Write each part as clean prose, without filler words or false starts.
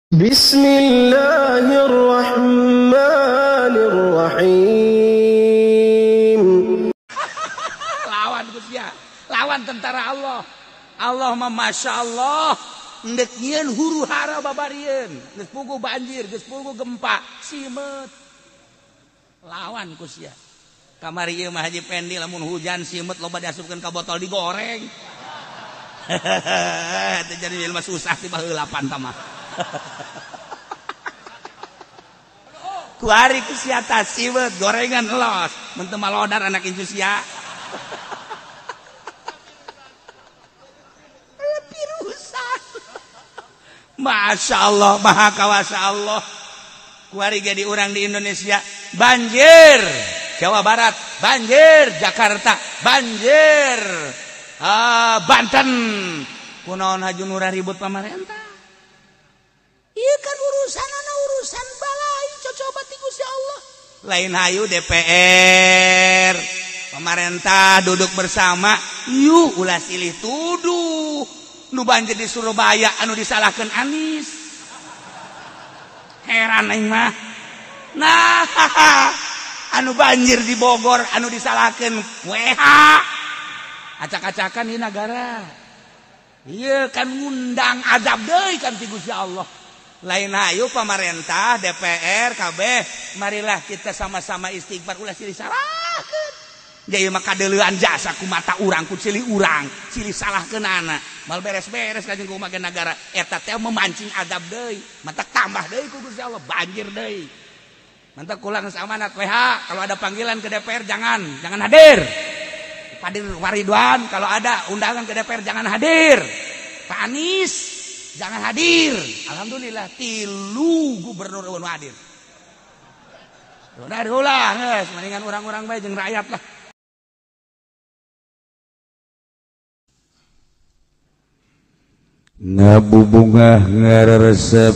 Bismillahirrahmanirrahim. Lawan Gusti, lawan tentara Allah. Allah mah masya Allah. Ndek nyieun huru hara babarieun, geus puguh banjir, geus puguh gempa, simeut. Lawan Gusti. Kamari ieu mah Haji Pendi lamun hujan simeut loba diasupkeun ka botol digoreng. Teu jadi jelema susah ti baheulapan tah mah. Kuari ku sia tah simeut gorengan los, mun teu malodar anak incu sia. Pirusan. Masya Allah, maha kawasa Allah. Kuari ge di urang di Indonesia banjir, Jawa Barat banjir, Jakarta banjir, Banten. Kunaon haju nurah ribut pamarentah? Ieu kan urusan ana urusan balai cocoba ti Gusti Allah. Lain hayu DPR, pemerintah duduk bersama, yuk ulah silih tuduh. Nu banjir di Surabaya anu disalahkeun Anies. Heran aing mah. Nah, anu banjir di Bogor anu disalahkeun WH. Acak-acakan ieu nagara. Ieu kan ngundang azab deui kan ti Gusti Allah. Lain hayu pamarentah DPR KB, marilah kita sama-sama istighfar ulah silih salahkeun. Jadi mah kadeuleuan jasa ku mata urang ku silih urang, silih salahkeunana. Mal beres-beres kanjeng kumaha nagara eta teh memancing azab deui, mata tambah deui ku Gusti Allah banjir deui. Mantap kula geus amanat WH, kalau ada panggilan ke DPR jangan hadir. Padir Waridwan kalau ada undangan ke DPR jangan hadir. Pak Anies jangan hadir. Alhamdulillah tilu gubernur nu hadir. Udah ulah geus mendingan urang-urang bae jeung rakyat lah. Ngabubungah ngaresep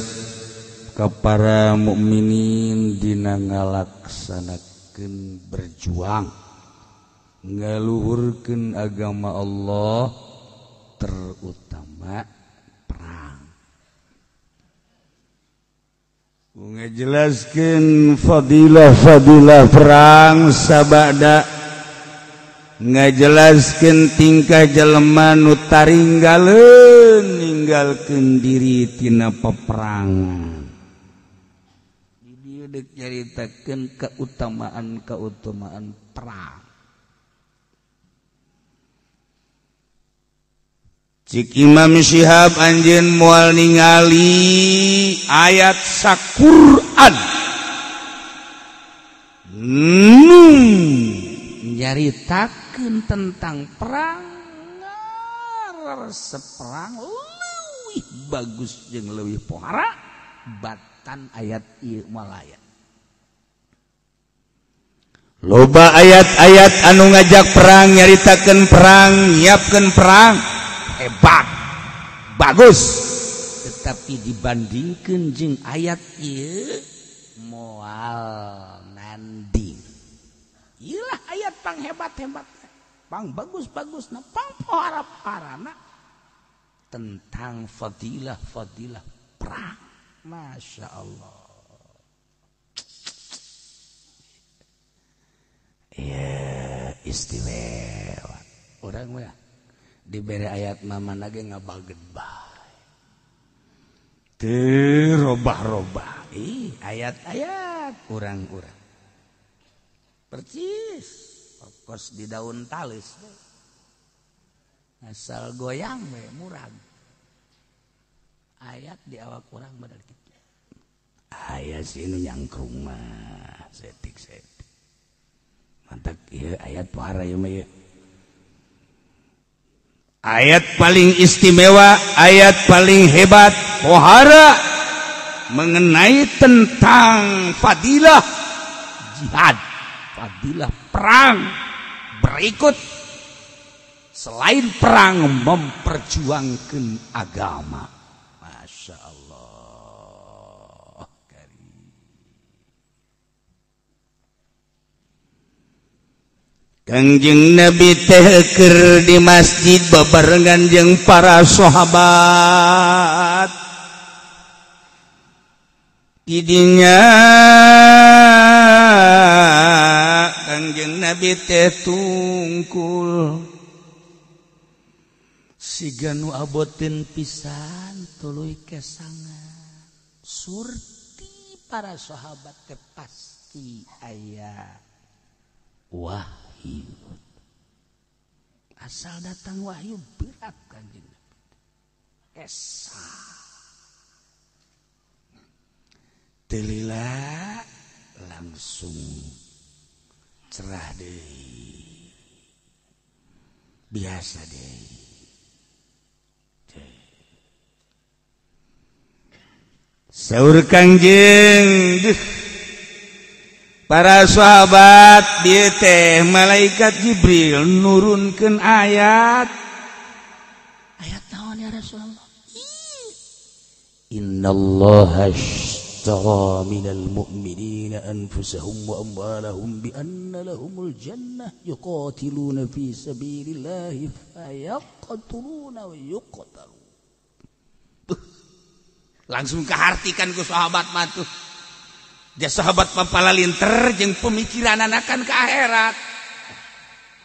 ka para mukminin dina ngalaksanakeun berjuang ngaluhurkeun agama Allah terutama perang. Ngajelaskeun fadilah-fadilah perang sabada ngajelaskeun tingkah jelema nu taringgaleun ninggalkeun diri tina peperangan. Di dieu deuk nyaritakeun keutamaan-keutamaan perang. Cik Imam Syihab anjeun moal ningali ayat saQuran nyaritakeun tentang perang, resep perang leuwih bagus jeung leuwih pohara batan ayat ieu malaya. Loba ayat-ayat anu ngajak perang, nyaritakeun perang, nyiapkeun perang, hebat, bagus. Tetapi dibandingkeun jeung ayat ieu moal nanding. Iyalah ayat pang hebat-hebat, pang bagus-bagusna, pang pohara-parana tentang fadilah-fadilah perang. Masya Allah. Iya, istimewa. Orang mah diberi ayat mama nage ngabaget bae. Teu robah-robah. Ih, ayat-ayat urang-urang. Percis, kos di daun talis. Asal goyang we murag. Ayat di awak urang bener kitu. Aya sini nyangkrung mah setik-setik. Mantak ieu ayat pohara ieu mah ieu. Ayat paling istimewa, ayat paling hebat, pohara mengenai tentang fadilah jihad, fadilah perang. Berikut selain perang memperjuangkan agama. Masya Allah. Kangjeng Nabi teh keur di masjid babarengan jeung para sahabat. Idinya Kangjeng Nabi teh tungkul siga nu aboteun pisan tuluy kesangan surti para sahabat teh pasti aya wahyu. Asal datang wahyu berat Kangjeng Nabi esa telila langsung cerah deui biasa deui. Saur Kangjeng para sahabat dieu teh malaikat Jibril nurunkeun ayat. Ayat naon ya Rasulullah? Innallaha ashtara minal mu'minina anfusahum wa amwalahum bi anna lahumul jannah yuqatiluna fi sabilillahi fayaqtuluna wa yuqtalun. Langsung kehartikan ku sahabat mah tuh. Dia sahabat papalalinter jeung pemikiran anakan ke akhirat.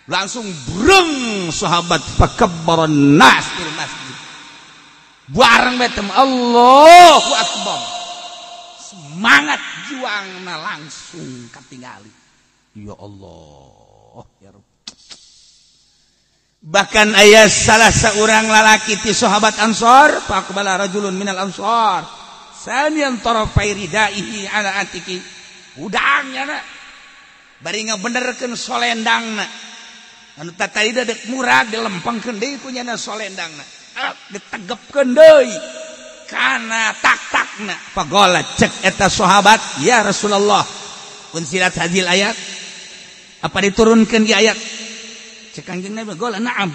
Langsung breng sahabat fakabbaran nas fil masjid. Bareng betem Allahu akbar. Semangat juangna langsung katingali. Ya Allah, ya Rabb. Bahkan ayah salah seorang lalaki ti sahabat Ansor, faqbala rajulun minal Ansor. Sanian tarafai ridaihi ala atiki. Udangnya na. Bari ngabenerkeun solendangna. Anu tatadi dek murag dilempengkeun deui ku nyana solendangna. Ditegepkeun deui kana tak-takna. Pagola cek eta sahabat, ya Rasulullah. Unsilat hadil ayat. Apa diturunkeun di ayat? Cek Kangjeng Nabi gola na'am.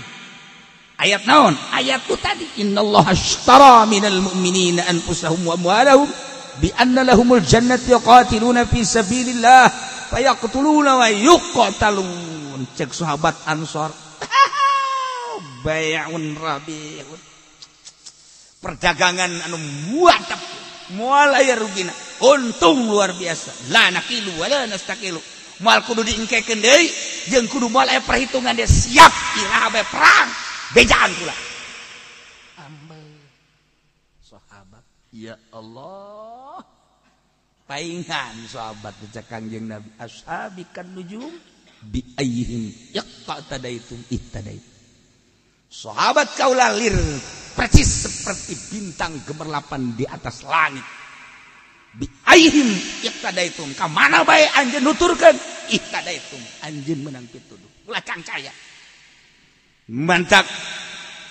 Ayat naon? Ayat tu tadi innallaha ashtara minal mu'minina anfusahum wa amwalahum bi anna lahumul jannati yuqatiluna fi sabilillah fayaqtuluna wa yuqtalun. Cek sahabat Ansor. Bai'un rabihun. Perdagangan anu muatap moal aya rugina. Untung luar biasa. La naqilu wa la nastaqilu. Moal kudu diengkekeun deui jeung kudu moal aya perhitungan dia siap iraha bae perang bejaan kula. Ambe sahabat ya Allah paingan sahabat cek Kangjeng Nabi ashabikan nujum bi ayyihim yaqtadaitum ittadaitum. Sahabat kaula lir persis seperti bintang gemerlapan di atas langit. Bi aihim iqtadaitum ka mana bae anjeun nuturkeun iqtadaitum anjeun menang pituduh ulah cangcaya mantak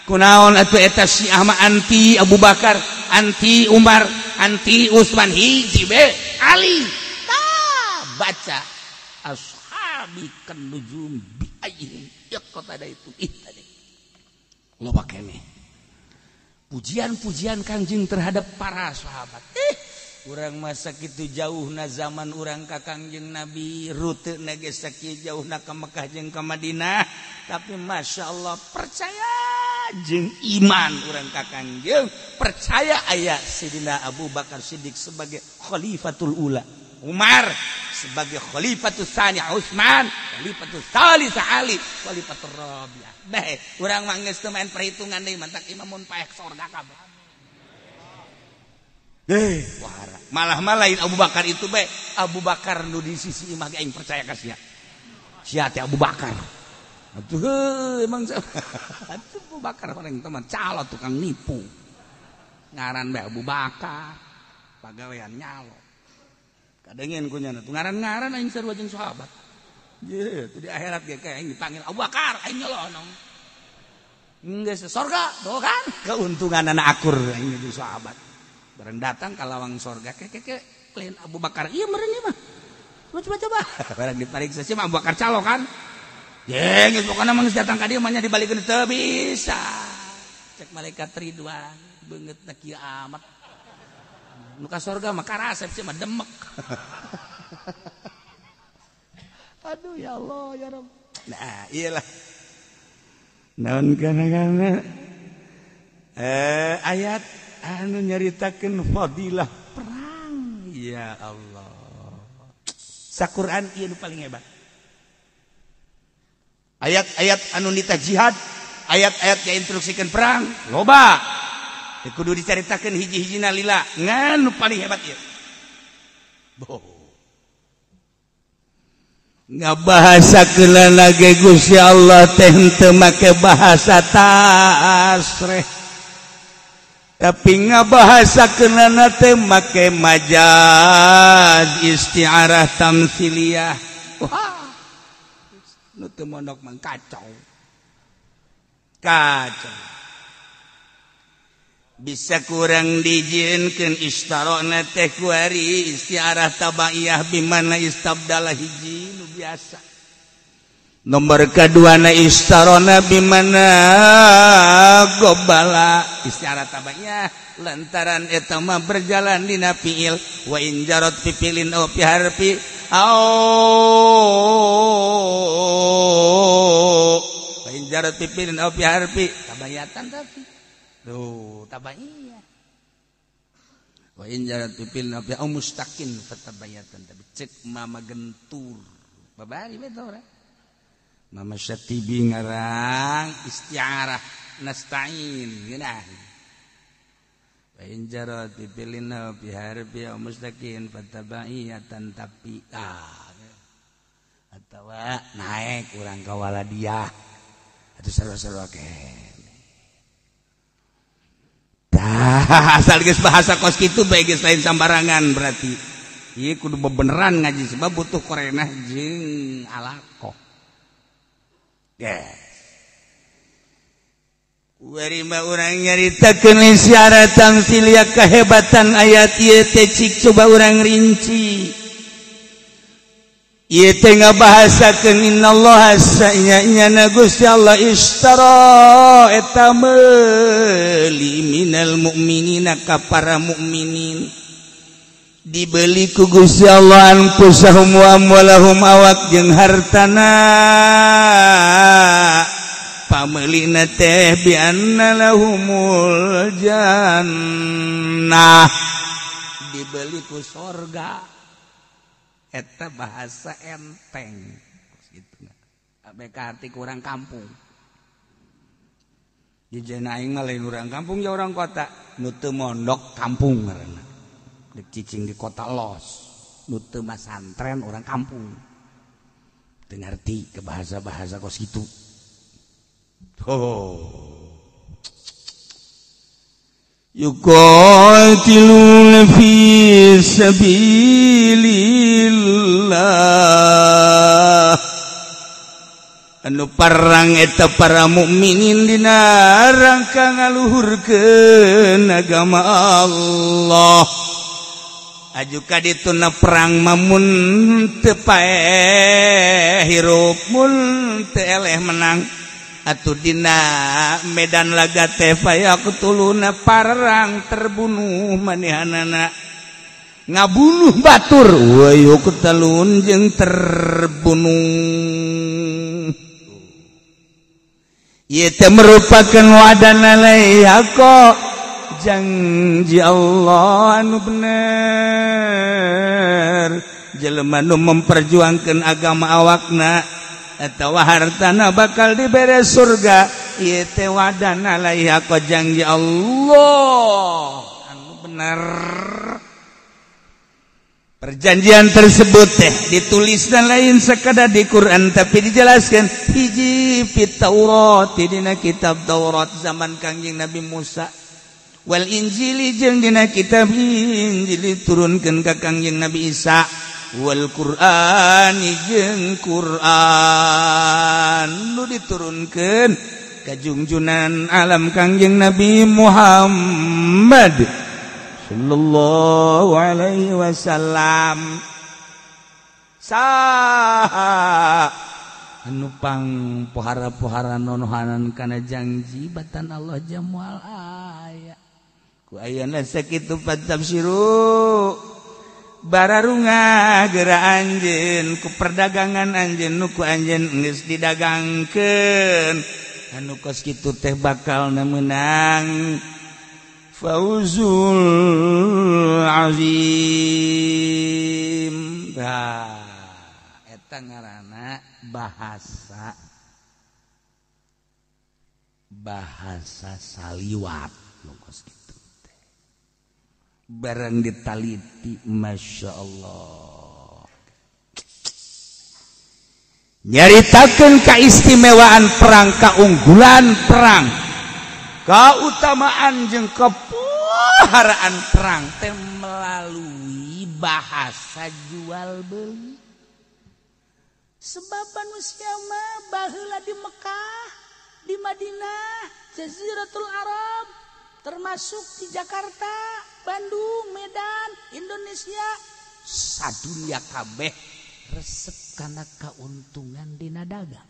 kunaon atuh eta Syiah mah anti Abu Bakar anti Umar anti Utsman hiji be Ali ta baca ashabi kan nujum bi aihim iqtadaitum iqtadaitum loba keneh pujian-pujian Kangjeng terhadap para sahabat. Urang masa kitu jauhna zaman urang ka Kangjeng Nabi rute na ge sakieu jauhna ka Mekah jeung ka Madinah tapi Masya Allah percaya jeung iman urang ka Kangjeng percaya aya Sidina Abu Bakar Siddiq sebagai khalifatul ula, Umar sebagai khalifatul tsani, Utsman khalifatul tsalits, Ali khalifatul rabi'ah. Bae urang mah geus teu main perhitungan deui mantak imamun paeh sorga kabeh. Wahara. Malah malain Abu Bakar itu bae. Abu Bakar nu di sisi imah ge aing percaya ka sia. Sia teh Abu Bakar. Atuh emang atuh Abu Bakar orang teman calo tukang nipu. Ngaran bae Abu Bakar. Pagawean nyalo. Kadengen ku nya tuh ngaran-ngaran aing sarua jeung sahabat. Ye, tuh di akhirat ge aing dipanggil Abu Bakar aing nyolonong. Geus sorga, tuh kan? Keuntunganana akur aing jeung sahabat. Bareng datang ka lawang sorga ke lain Abu Bakar iya meureun ieu mah. Coba coba. Bareng dipariksa sih Abu Bakar calo kan. Ye geus pokona mah geus datang ka dieu mah nya dibalikeun teu bisa. Cek malaikat Ridwan beungeutna kieu amat. Nu ka sorga mah karasep sih mah demek. Aduh ya Allah ya Rabb. Nah, iyalah. Naon kana-kana ayat anu nyaritakeun fadilah perang. Ya Allah. Saquran ieu nu paling hebat. Ayat-ayat anu nita jihad, ayat-ayat yang instruksikan perang, loba. Teu kudu dicaritakeun hiji-hijina lila, ngan nu paling hebat ieu. Boh. Ngabahasakeun lagi Gusti Allah teh henteu make bahasa tasreh. Tapi ngabahasakeun teh make majaz isti'arah tamtsiliyah. Wah. Nu teu mondok mah kacau. Kacau. Bisa kurang dijieunkeun istarona teh kuari isti'arah tabaiyah bimana istabdala hiji nu biasa. Nomor kedua na istarona bimana gobala isti'arah tabaiyah lantaran eta mah berjalan dina fiil wa in jarat fi fiilin aw fi harfi aw wa in jarat fi fiilin aw fi harfi tabayatan tapi tuh tabaiyah wa in jarat fi fiilin aw fi mustaqin fatabayatan tapi cek mama gentur babari betul ora Mama Syatibi ngarang isti'arah nasta'in geunah wa in jarat fi fiilin aw fi harfi aw mustaqin fatabaiyatan tapi atawa naek urang ka waladiah atuh sarua-sarua keneh. Tah asal geus bahasa kos kitu bae geus lain sambarangan berarti. Ieu kudu bebeneran ngaji sebab butuh korenah jeung alaqah. Yes. Warima urang nyaritakeun isyarat tamtsiliyah kehebatan ayat ieu teh cik coba urang rinci. Ieu teh ngabahasakeun innallaha sanya Gusti Allah ishtara eta meuli minal mukminina ka para mukminin. Dibeli ku Gusti Allah anfusahum wa amwalahum awak jeung hartana. Pamelina teh bi anna lahumul jannah. Dibeli ku sorga. Eta bahasa enteng gitu. Abek arti kurang kampung. Di jena aing mah lain urang kampung ya orang kota. Nu teu mondok kampung ngaranna. Dek cicing di kota los. Nu teu masantren orang kampung. Teu ngarti ke bahasa-bahasa kos kitu. Oh. Yuqatiluna fi sabilillah anu parang eta para mukminin dina rangka ngaluhurkeun agama Allah. Aju ka dituna perang mamun teu paeh hirup mun teu eleh menang. Atuh dina medan laga teh fayaqtuluna parang terbunuh manehanana ngabunuh batur wa yuqtalun jeung terbunuh. Ieu teh merupakan wadana laihaqo janji Allah anu bener jelema nu memperjuangkeun agama awakna atawa hartana bakal dibere surga. Ieu teh wadana laihaqo janji Allah anu bener. Perjanjian tersebut teh ditulis dan lain sekadar di Quran tapi dijelaskan hiji fit Taurat dina kitab Taurat zaman Kangjeng Nabi Musa wal Injili jeung dina kitab Injil diturunkeun ka Kangjeng Nabi Isa wal Qur'an jeung Qur'an nu diturunkeun ka jungjunan alam Kangjeng Nabi Muhammad sallallahu alaihi wasallam. Saha anu pang pohara-pohara nonohanan kana janji batan Allah jamual aya ku ayana sakitu patafsiru bararunga geura anjeun ku perdagangan anjeun nu ku anjeun geus didagangkeun anu kos kitu teh bakal meunang. fauzul azim. Tah eta ngaranna bahasa bahasa saliwat nu kos kitu teh. Barang ditaliti Masya Allah. Nyaritakeun kaistimewaan perang, kaunggulan perang, kautamaan jeung kepuharaan perang teh melalui bahasa jual beli. Sebab manusia mah baheula di Mekah, di Madinah, Jaziratul Arab, termasuk di Jakarta, Bandung, Medan, Indonesia, sadunia kabeh resep kana kauntungan dina dagang.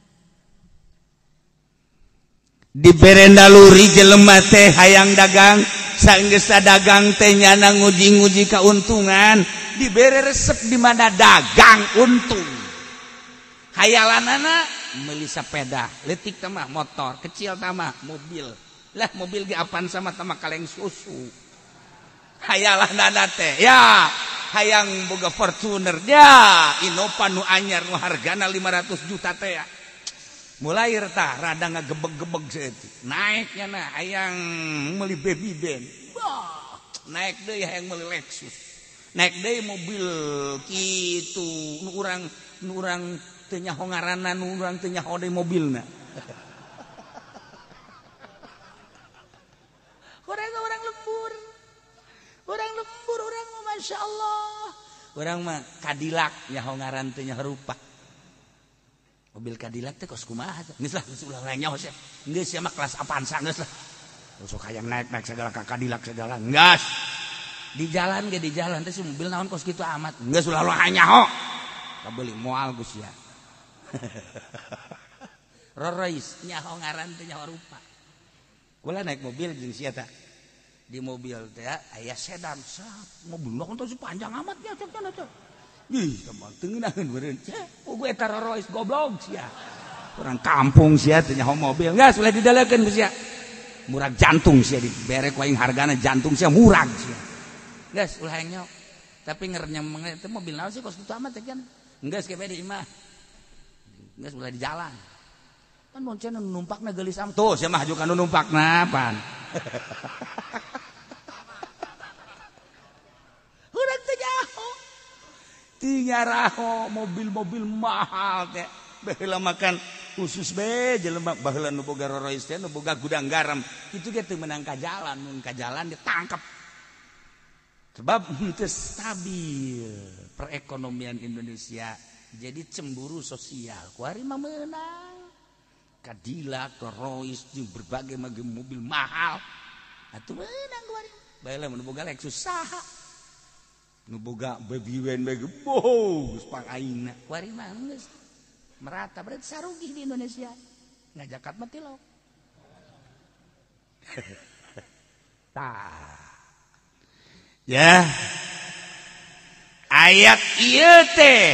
Dibere naluri jelema teh hayang dagang, saenggeus dagang teh nyana nguji-nguji kauntungan, dibere resep di mana dagang untung. Hayalanana meuli sepeda, leutik teh mah motor, kecil teh mah mobil. Lah mobil ge apaan sama teh mah kaleng susu. Hayalanana teh ya hayang boga Fortuner ya, Innova nu anyar nu hargana 500 juta teh ya. Mulai tah rada ngagebeg-gebeg saeutik. Naiknya nah hayang meuli baby band. Wah, naik deui hayang meuli Lexus. Naik deui mobil kitu nu urang teu nyaho ngaranna, nu urang teu nyaho deui mobilna. Orang lembur. Orang lembur urang mah Masya Allah. Urang mah Cadillac nyaho ngaran teu nyaho rupa. Mobil Cadillac teh kos kumaha teh? Geus lah, geus ulah nyaho sia. Geus sia mah kelas Avanza geus lah. Sok hayang naik-naik segala ka Cadillac segala. Geus. Di jalan ge di jalan teh si mobil naon kos kitu amat. Geus ulah ulah nyaho. Kabeuli moal geus sia. Royce nyaho ngaran teh nyaho rupa. Kula naik mobil jeung sia tah. Di mobil teh aya sedan sap mobil mah teh panjang amat nya cek teh. Ih, teman teu ngeunaheun meureun. Oh, gue eta Royce goblok sia. Orang kampung sia teh nyaho mobil. Geus ulah didalekeun ku sia. Murag jantung sia dibere ku aing hargana jantung sia murag sia. Geus ulah hayang nyaho. Tapi ngerenyem teh mobil naon sih kos kitu amat teh kan. Geus ke di imah. Geus ulah di jalan. Kan boncen nu numpakna geulis amat. Tuh sia mah hajukan nu numpakna pan. Urang teh nyaho. Tinyaraho mobil-mobil mahal teh. Baheula makan khusus be jelema baheula nu boga Rolls teh nu boga gudang garam. Kitu ge teu meunang ka jalan, mun ka jalan ditangkep. Sebab henteu stabil perekonomian Indonesia. Jadi cemburu sosial. Kuari mah meunang. Cadillac, Rolls jeung berbagai macam mobil mahal. Atuh meunang kuari. Baheula mun boga Lexus saha? Nu boga baby wen bae boh geus pangaina. Kuari mah geus merata berarti sarugih di Indonesia. Ngajakat mah tilok. Tah. Ya. Ayat ieu teh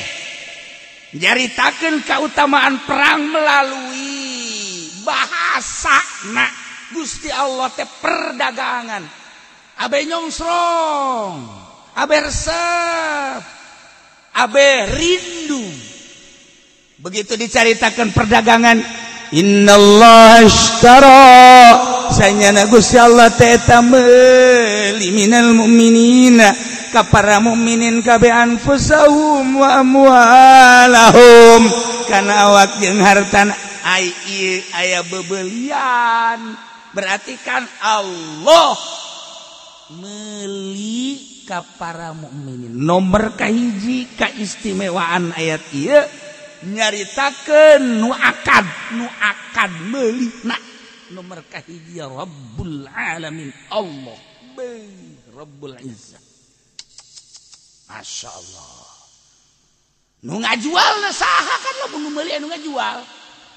nyaritakeun kautamaan perang melalui bahasa na Gusti Allah teh perdagangan. Abe nyongsrong, abe resep, abe rindu. Begitu dicaritakan perdagangan, innallaha ashtara sanyana Gusti Allah teh eta meuli minal mu'minina ka para mukminin kabeh anfusahum wa amwalahum kana awak jeung hartana. Ai ieu aya bebelian, berarti kan Allah meuli ka para mukminin. Nomor kahiji kaistimewaan ayat ieu nyaritakeun nu akad meuli na nomor kahiji Rabbul Alamin Allah Rabbul Izzah. Masya Allah. Nu ngajualna saha kan lo nu meuli anu ngajual.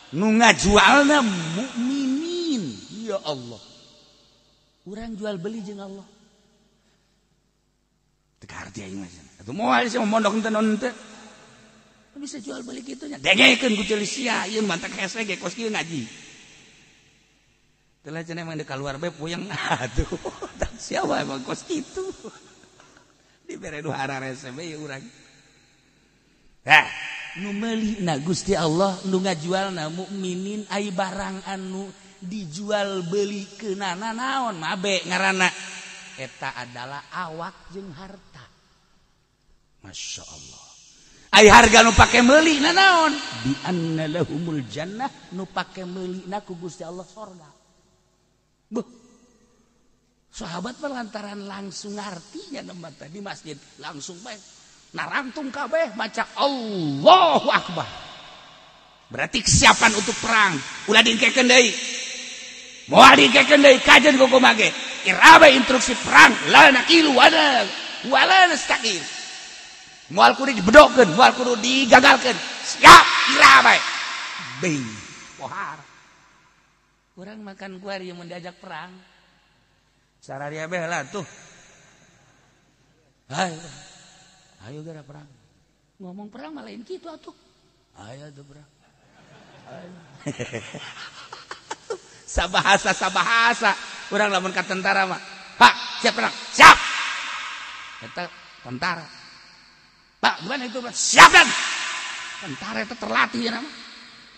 Nu ngajualna mukminin. Ya Allah. Urang jual beli jeung Allah. Teu kaharti aing mah. Atuh moal sia mondok teu naon teu. Bisa jual beli kitu nya. Dengekeun ku ceuli sia, ieu mantak hese ge kos kieu ngaji. Telah cenah emang keluar bae puyeng aduh. Tak siapa emang kos kitu. Dibere nu hararese bae urang. Hah, nu meulina Gusti Allah nu ngajualna mukminin ai barang anu dijual beli keunana naon mabe ngaranna. Eta adalah awak jeung harta. Masya Allah. Ai harga nu pake meuli na naon? Bi anna lahumul jannah nu pake meuli na ku Gusti Allah sorga. Buh. Sahabat mah lantaran langsung artinya nembat di masjid langsung bae narangtung kabeh maca Allahu Akbar. Berarti kesiapan untuk perang. Ulah dingkekeun deui. Moal dingkekeun deui kajen kumaha ge. Irabe instruksi perang la naqilu wala wala nastaqil. Moal kudu dibedokeun, moal kudu digagalkeun. Siap irabe. Bing. Pohar. Urang makan kuari mun diajak perang. Sararia beh lah tuh. Ayo. Ayo gara perang. Ngomong perang malah lain kitu atuh. Ayo tuh perang. Ayo. Sabahasa-sabahasa urang lamun ka tentara mah. Pak, siap perang. Siap. Eta tentara. Pak, gimana itu? Siap dan. Tentara itu terlatih ya nama.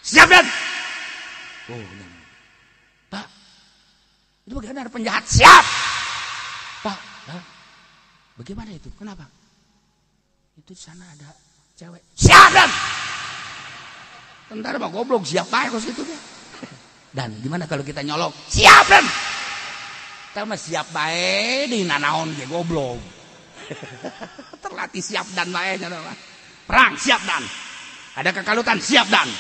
Siap dan. Oh, Pak. Itu bagaimana ada penjahat? Siap. Pak, hah? Bagaimana itu? Kenapa? Itu di sana ada cewek. Siap dan. Tentara mah goblok, siap bae kos kitu ge. Dan gimana kalau kita nyolok? Siap dan. Kita mah siap bae di nanaon ge goblok. Terlatih siap dan bae nya mah. Perang siap dan. Ada kekalutan siap dan.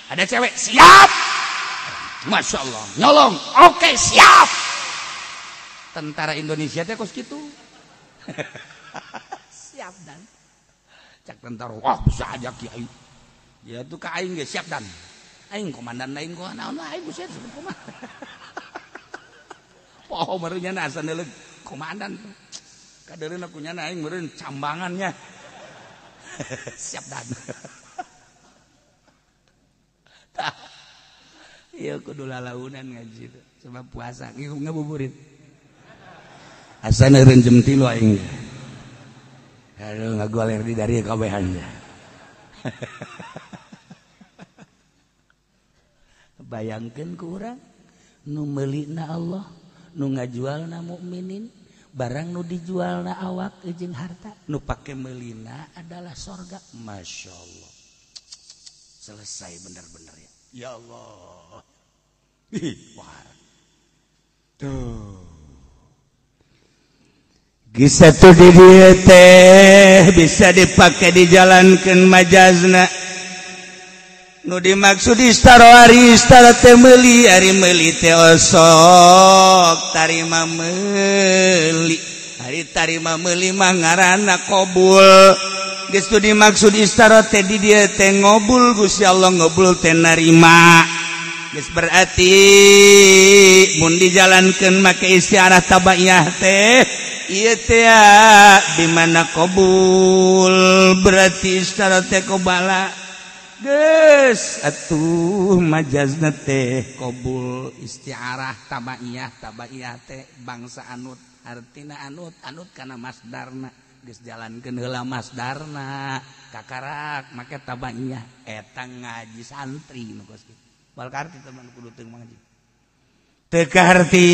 Ada cewek siap. Masya Allah. Nyolong oke siap. Tentara Indonesia teh kos kitu. Siap dan. Cak tentara wah bisa aja kiai. Ya tuh ka aing ge siap dan. Aing komandan lain kok naon lah aing buset kumaha. Poho meureun nya asa neuleug komandan. Kadeureun aku nya aing meureun cambangannya. Siap dan. Tah. Ieu kudu lalaunan ngaji teh sebab puasa ngabuburit. Asa neureun jam 3 aing. Aduh ngagoler di dari kabehan. Bayangkeun ku urang nu meulina Allah, nu ngajualna mukminin, barang nu dijualna awak jeung harta, nu pake meulina adalah sorga. Masya Allah. Selesai bener-bener ya. Ya Allah. Ih, wah. Tuh. Geus atuh di dieu teh bisa dipake dijalankeun majazna. Nu dimaksud istara ari istara teh meuli ari meuli teh osok tarima meuli ari tarima meuli mah ngaranna qabul. Geus tu dimaksud istara teh di dieu teh ngobul Gusti Allah ngobul teh narima. Geus berarti mun dijalankeun make istiarah tabaiyah teh ieu teh di mana qabul berarti istara teh qobala. Geus atuh majazna teh qabul istiarah tabaiyah tabaiyah teh bangsa anut artina anut anut kana masdarna geus jalankeun heula masdarna kakarak make tabaiyah eta ngaji santri nu kos kitu bal karti teman kudu teu ngaji teu kaharti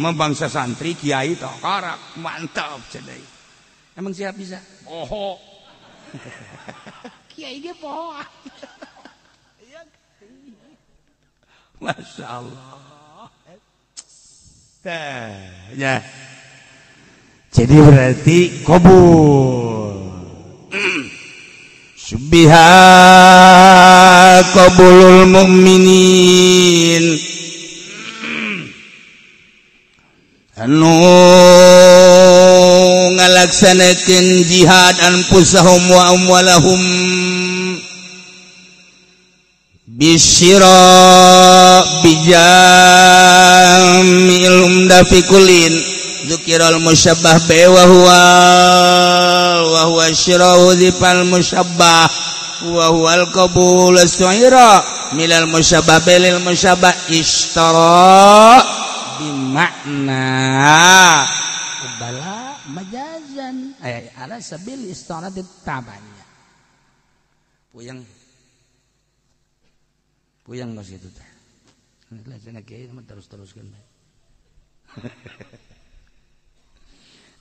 mah bangsa santri kiai tah karak mantap cenah emang siap bisa poho. Kiai ge poho. Masya Allah. Tah, ya. Jadi berarti qabul. Subbiha qabulul mukminin. Anu ngalaksanakeun jihad anfusahum wa amwalahum bisyira bijamil umda fi kullin dzukiral musyabbah bi wa huwa syirau dzifal musyabbah. wa huwal qabul su'ira milal musyabbah lil musyabbah ishtara bimakna qabala majazan ay ala sabil isti'arati tabanya. Puyeng puyeng geus kitu teh. Lah cenah kiai mah terus-teruskeun bae.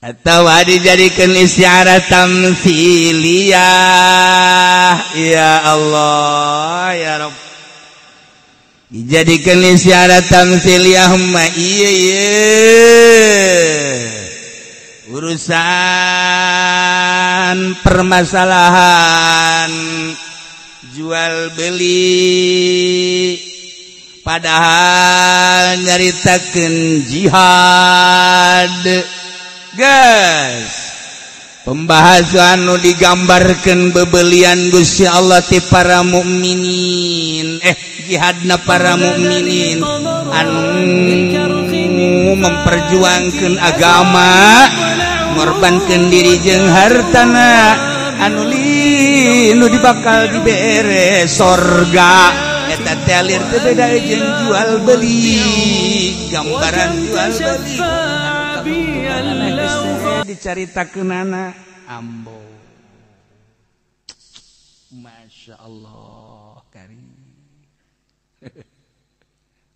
Atau dijadikan isti'arah tamtsiliyah. Ya Allah ya Rabb, dijadikan isti'arah tamtsiliyah mah ieu ieu urusan permasalahan jual beli, padahal nyaritakeun jihad. Guys, pembahasan nu digambarkeun bebelian Gusti Allah ti para mukminin, jihadna para mukminin anu memperjuangkeun agama, ngorbankeun diri jeung hartana, anu linu dibakal dibere sorga. Eta teh alir teh beda jeung jual beli, gambaran jual beli dicaritakeunana ambo. Masya Allah karim.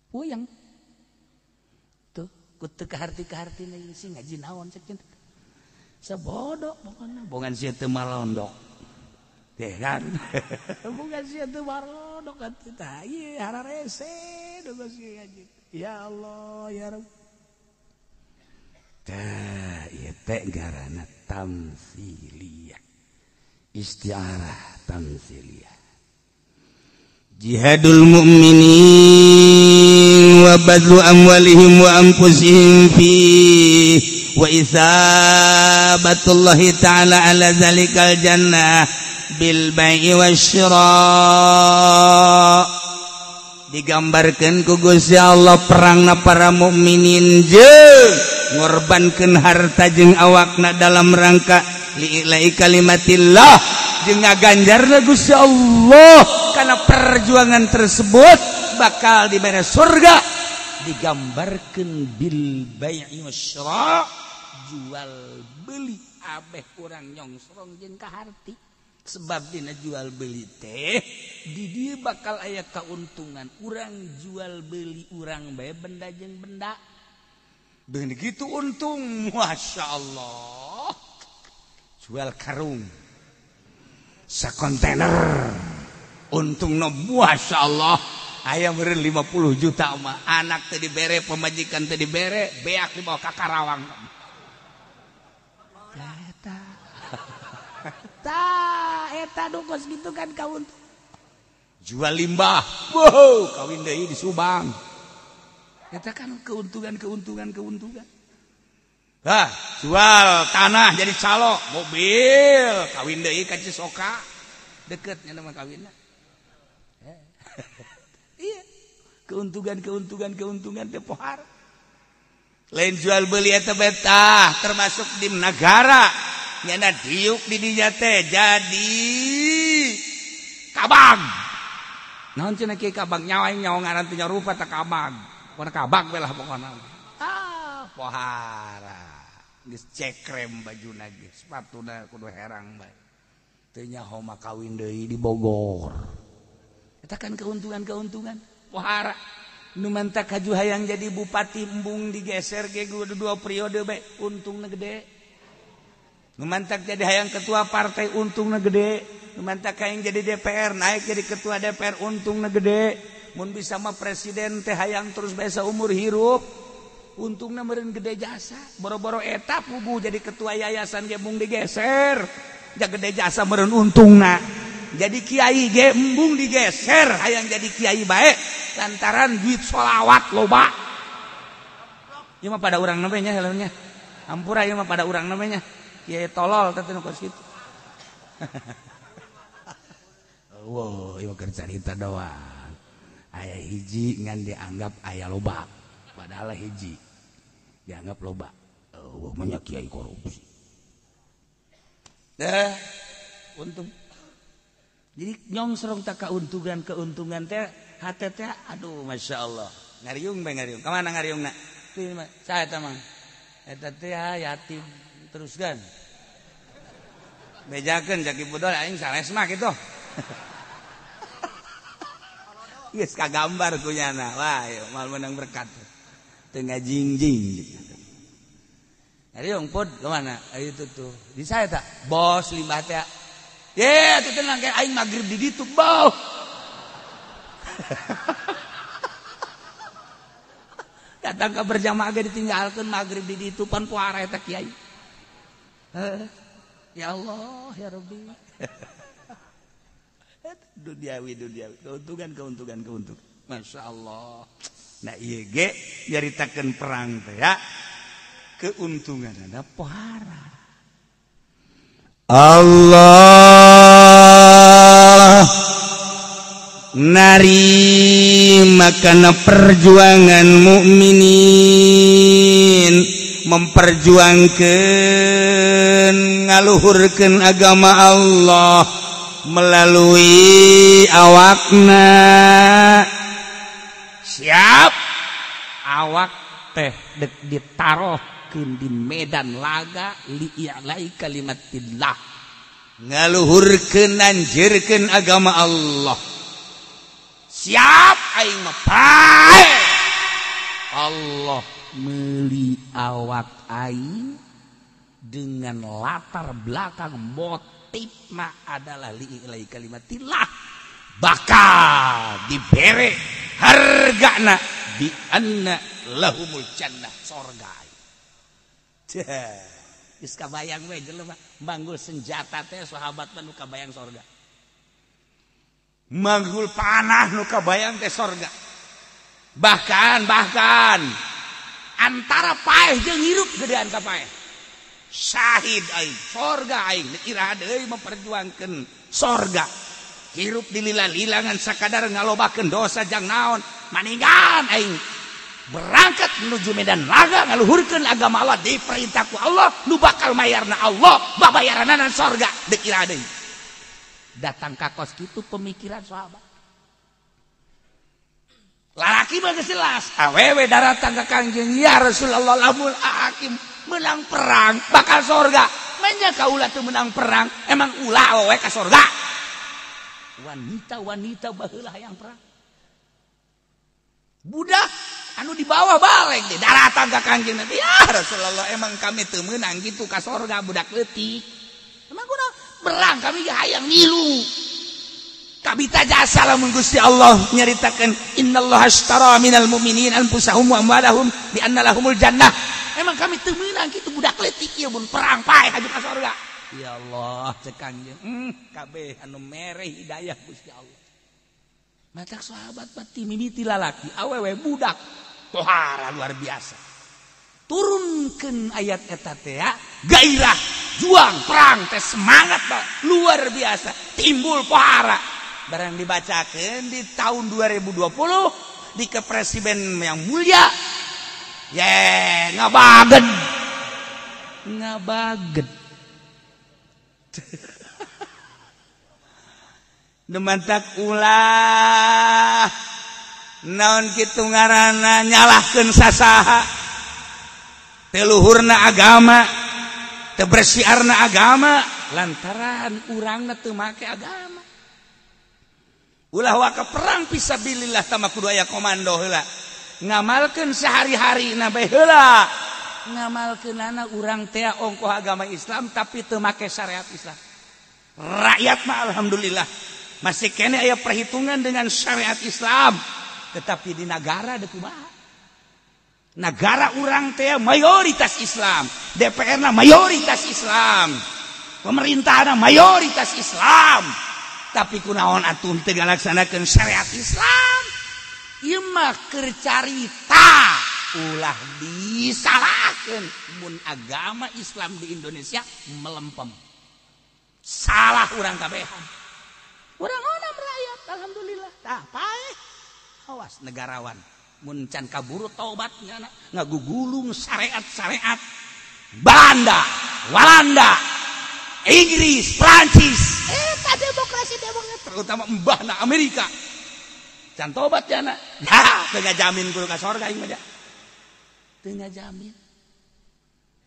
Puyeng tuh kutu kaharti-kahartina sih ngaji naon cek cinta sabodo pokona bongan sia teu malondok teh kan. Bongan sia teu malondok atuh tah ieu hararese nu geus ngaji. Ya Allah ya Rabb. Tah ieu teh ngaranna tamtsiliyah, isti'arah tamtsiliyah. Jihadul mu'minin wa badlu amwalihim wa anfusihim fi wa isabatullahi ta'ala ala zalikal jannah bil bai'i wasyira. Digambarkeun ku Gusti Allah perangna para mukminin jeung ngorbankeun harta jeung awakna dalam rangka li'ila'i kalimatillah, jeung ngaganjarna Gusti Allah karena perjuangan tersebut bakal diberi surga. Digambarkeun bil bai'i wasyira, jual beli abeh urang nyongsrong jeung kaharti. Sebab dina jual beli teh di dieu bakal aya kauntungan. Urang jual beli urang bae benda jeung benda, dengan gitu untung. Masya Allah, jual karung sakontainer untung no Masya Allah. Ayam meureun 50 juta mah, anak teu dibere, pemajikan teu dibere, beak dibawa ka Karawang. Eta ta eta dukos gitu kan kauntung. Jual limbah, wow, kawin deui di Subang. Eta kan keuntungan. Hah, jual tanah jadi calo, mobil, kawin deui ka Cisoka. Deketnya nama kawinna. Iya. Keuntungan teh pohar. Lain jual beli eta betah termasuk di negara. Nyana diuk di dinya teh jadi kabang. Naon cenah kieu kabang nyawa nyawa ngaran teh nyarupa teh kabang. Pokona kabang we lah pokona. Ah, pohara. Geus cekrem bajuna ge, sepatuna kudu herang bae. Teu nyaho mah kawin deui di Bogor. Eta kan keuntungan pohara. Nu mantak haju hayang jadi bupati embung digeser ge dua periode bae, untungna gede. Nu mantak jadi hayang ketua partai untungna gede. Nu mantak hayang jadi DPR naik jadi ketua DPR untungna gede. Mun bisa mah presiden teh hayang terus bae saumur hirup, untungna meureun gede jasa. Boro-boro eta puguh jadi ketua yayasan ge mung digeser, ja gede jasa meureun untungna. Jadi kiai ge embung digeser hayang jadi kiai bae lantaran duit sholawat loba. Ieu mah pada urang namanya nya helmnya. Ampura ieu mah pada urang namanya. Kiai tolol teh nu kos kitu. Wow, ieu keur carita doang. Aya hiji ngan dianggap aya loba, padahal hiji dianggap loba. Oh, banyak kiai korupsi. Dah, untung. Jadi nyongsrong tak keuntungan teh hate teh aduh Masya Allah. Ngariung bae ngariung. Kamana ngariungna? Saya teh mang. Eta teh yatim teruskan. Bejakeun jaki budol aing sanes mah kitu. Geus kagambar ku nyana. Wah, ieu mal menang berkat. Teu ngajingjing. Ngariung pud kemana? Ayo itu tuh. Di saya tak? Bos limbah teh. Ye, itu tenang kayak aing maghrib di ditu, bau. Datang ke berjamaah ge ditinggalkeun maghrib di ditu pan puara eta kiai. Ya Allah, ya Rabbi. Duniawi, duniawi. Keuntungan, keuntungan, keuntungan. Masya Allah. Nah ieu ge nyaritakeun perang teh ya. Keuntungan ada pohara. Allah narima kana perjuangan mukminin memperjuangkan ngaluhurkeun agama Allah melalui awakna. Siap awak teh dek ditaruh di medan laga li'ilai kalimatillah ngaluhurkeun anjirkeun agama Allah. Siap aing mah pae. Allah meuli awak aing dengan latar belakang motifna adalah li'ilai kalimatillah bakal dibere hargana bi anna lahumul jannah sorga. Geus kabayang we jelema manggul senjata teh sahabat mah nu kabayang sorga. Manggul panah nu kabayang teh sorga. Bahkan antara paeh jeung hirup gedean ka paeh. Syahid aing, sorga aing iraha deui memperjuangkeun sorga. Hirup dilila-lilangan sakadar ngalobakeun dosa jang naon, maninggan aing. Berangkat menuju medan laga ngaluhurkeun agama Allah diperintah ku Allah nu bakal mayarna Allah babayarananan sorga deuk iraha deui. Datang ka kos kitu pemikiran sahabat. Lalaki mah geus jelas, awewe daratang ka Kangjeng ya Rasulullah lamun hakim menang perang bakal sorga. Menya kaula teu menang perang, emang ulah awewe ka sorga. Wanita-wanita baheula hayang perang. Budak anu di bawah balik di daratan ka Kangjeng Nabi ya Rasulullah emang kami teu meunang kitu ka sorga budak leutik. Emang kunaon perang kami ge hayang milu. Kabita jasa lamun Gusti Allah nyaritakeun innallaha ashtara minal mu'minina anfusahum wa amwalahum bi anna lahumul jannah. Emang kami teu meunang kitu budak leutik ieu mun perang paeh haju ka sorga. Ya Allah cek Kangjeng kabeh anu mere hidayah Gusti Allah. Matak sahabat pati mimiti lalaki awewe budak pohara luar biasa. Turunkeun ayat eta teh gairah juang perang teh semangat bah, luar biasa timbul pohara. Barang dibacakeun di tahun 2020 di kepresiden yang mulia ye ngabagen ngabagen. Demantak ulah naon kitu ngaranna nyalahkeun sasaha teu luhurna agama teu bersiarna agama lantaran urangna teu make agama. Ulah waka perang fisabilillah tama kudu aya komando heula ngamalkeun sehari-harina bae heula ngamalkeunana urang teh ongkoh agama Islam tapi teu make syariat Islam. Rakyat mah alhamdulillah masih kene aya perhitungan dengan syariat Islam, tetapi di negara deuk kumaha? Negara urang teh mayoritas Islam, DPR-na mayoritas Islam, pemerintahna mayoritas Islam, tapi kunaon atuh teu ngalaksanakeun syariat Islam? Ieu mah keur carita, ulah disalahkeun mun agama Islam di Indonesia melempem. Salah urang kabehan. Urang onam rakyat alhamdulillah. Tah paeh. Awas negarawan mun can kaburu taubatnya ngagugulung syariat-syariat Belanda, Walanda, Inggris, Prancis. Eta Eta demokrasi demokrasi terutama mbahna Amerika. Can tobat ya anak. Ya, teu ngajamin kudu ka sorga aing mah. Teu ngajamin.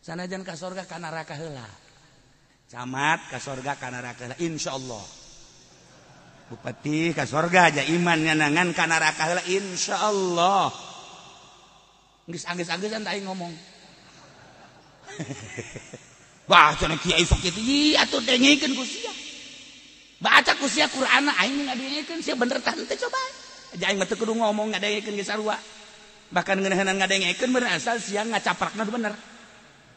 Sanajan ka sorga ka neraka heula. Camat ka sorga ka neraka heula insyaallah. Bupati ka sorga aja imannya nangan ka neraka heula insyaallah. Geus anggeus-angeusan aing ngomong. Wah, cenah kiai sok kitu. Ieu atuh dengekeun ku sia. Baca ku sia Qur'anna aing ngadengekeun sia bener tah henteu coba. Aja aing mah teu kudu ngomong ngadengekeun ge sarua. Bahkan ngeunaheunana ngadengekeun bener asal sia ngacaprakna bener.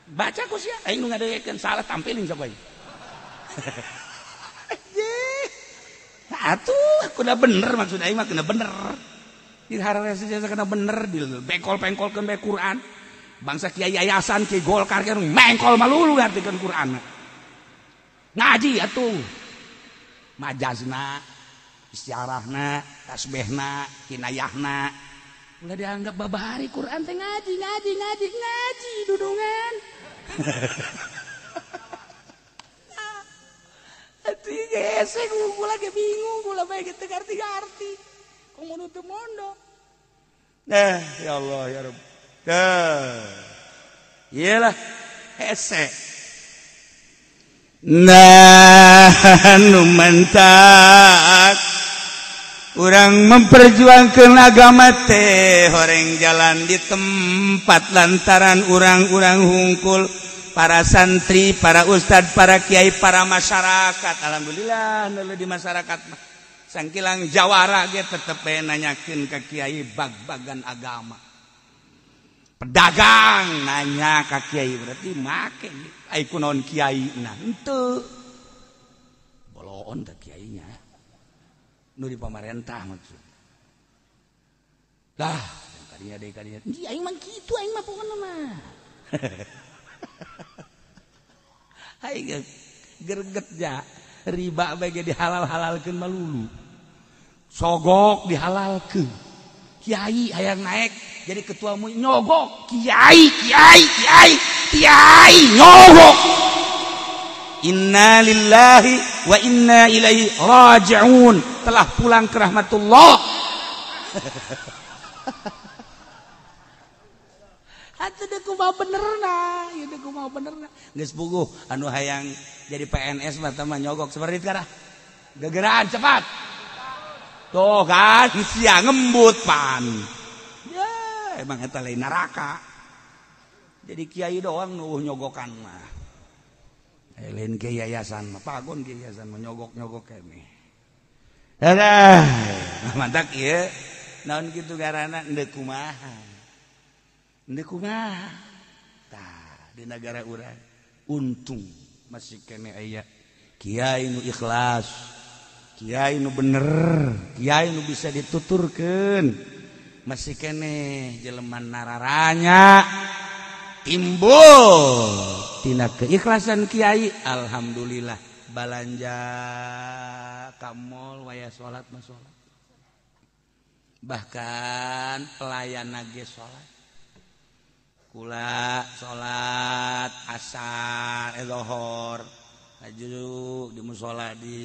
Baca ku sia aing nu ngadengekeun salah tampilin sok aing. Atuh kudu bener maksud aing mah kena bener. Di hararese jasa kena bener di bengkol-bengkolkeun bae Quran. Bangsa kiai yayasan kiai Golkar kan mengkol malulu ngartikeun Quran. Ngaji atuh. Majazna, istiarahna, tasbihna, kinayahna. Ulah dianggap babahari Quran teh ngaji, ngaji, ngaji, ngaji dudungan. Atuh hese kula ge bingung, kula bae teu ngarti-ngarti. Komo teu mondok. Nah, ya Allah ya Rabb. Dah. Iyalah hese. Nah, nu mentak urang memperjuangkan agama teh horeng jalan di tempat lantaran urang-urang hungkul para santri, para ustad, para kiai, para masyarakat. Alhamdulillah nu di masyarakat mah sangkilang jawara ge tetep bae nanyakeun ka kiai bag-bagan agama. Pedagang nanya ka kiai berarti make ai kunaon kiai nah henteu. Boloon ka kiainya. Nu di pamarentah maksud. Lah, kadinya deui kadinya. Ji aing mah kitu aing mah pokona mah. Aing gerget ja riba bae ge dihalal-halalkeun malulu. Sogok dihalalkeun. Kiai hayang naik jadi ketua MUI nyogok. Kiai, kiai, kiai, kiai nyogok. Inna lillahi wa inna ilaihi raji'un. Telah pulang ke rahmatullah. Atuh deuk kumaha benerna, ieu deuk kumaha benerna. Geus puguh anu hayang jadi PNS mah tah nyogok seperti sekarang. Gegeraan cepat. Tuh kan sia ngembut pan. Ya, emang eta lain neraka. Jadi kiai doang nu nyogokan mah. Lain ke yayasan mah pagon ke yayasan mah nyogok-nyogok kene. Dadah, mantak ieu naon kitu garana endeu kumaha. Endeu kumaha. Tah di negara urang untung masih kene aya kiai nu ikhlas, kiai nu bener, kiai nu bisa dituturkeun. Masih kene jelema nararanya timbul tina keikhlasan kiai. Alhamdulillah balanja ka mall waya salat mah salat, bahkan pelayan ge salat, kula salat asar zuhur aju di musala di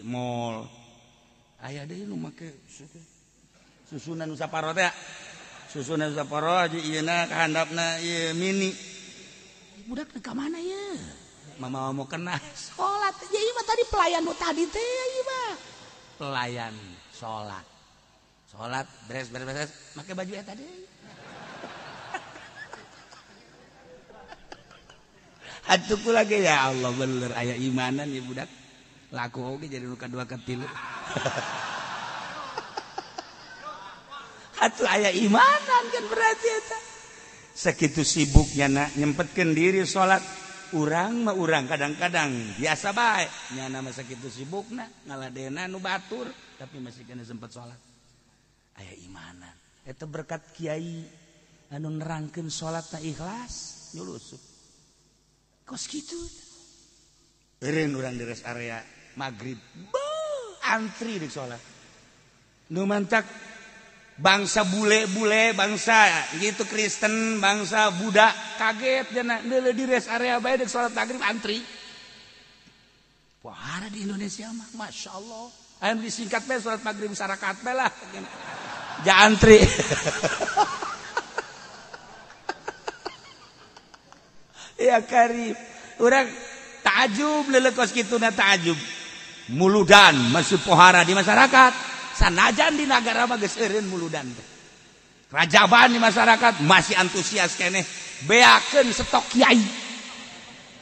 mall aya deui nu make susunan nu saparo teh, susunan nu saparo aja ieuna kahandapna ieu mini budak ka mana ieu mama mau kena salat ya ieu mah tadi pelayan nu tadi teh ieu mah pelayan salat salat beres beres beres make baju eta deui. Atuh kula ge ya Allah bener aya imanan ieu budak laku oge jadi nu kadua katilu. Atuh aya imanan kan berarti eta. Sakitu sibuknya nak nyempetkeun diri salat. Urang mah urang kadang-kadang biasa bae nyana mah sakitu sibukna ngaladena nu batur tapi masih kena sempet salat. Aya imanan. Eta berkat kiai anu nerangkeun salatna ikhlas nyulusup. Kos kitu. Eureun urang di rest area magrib. Beuh, antri di salat. Nu mantak bangsa bule-bule, bangsa gitu Kristen, bangsa Buddha kaget jana deuleu di rest area bae deuk salat maghrib antri. Pohara di Indonesia mah, Masya Allah. Ayo disingkat bae salat maghrib sarakat bae lah. Jaantri. Ya karib. Urang takjub lelekos kituna takjub. Muludan masih pohara di masyarakat. Sanajan di nagara mah geus eureun muludan teh. Rajaban di masyarakat masih antusias keneh. Beakeun stok kiai.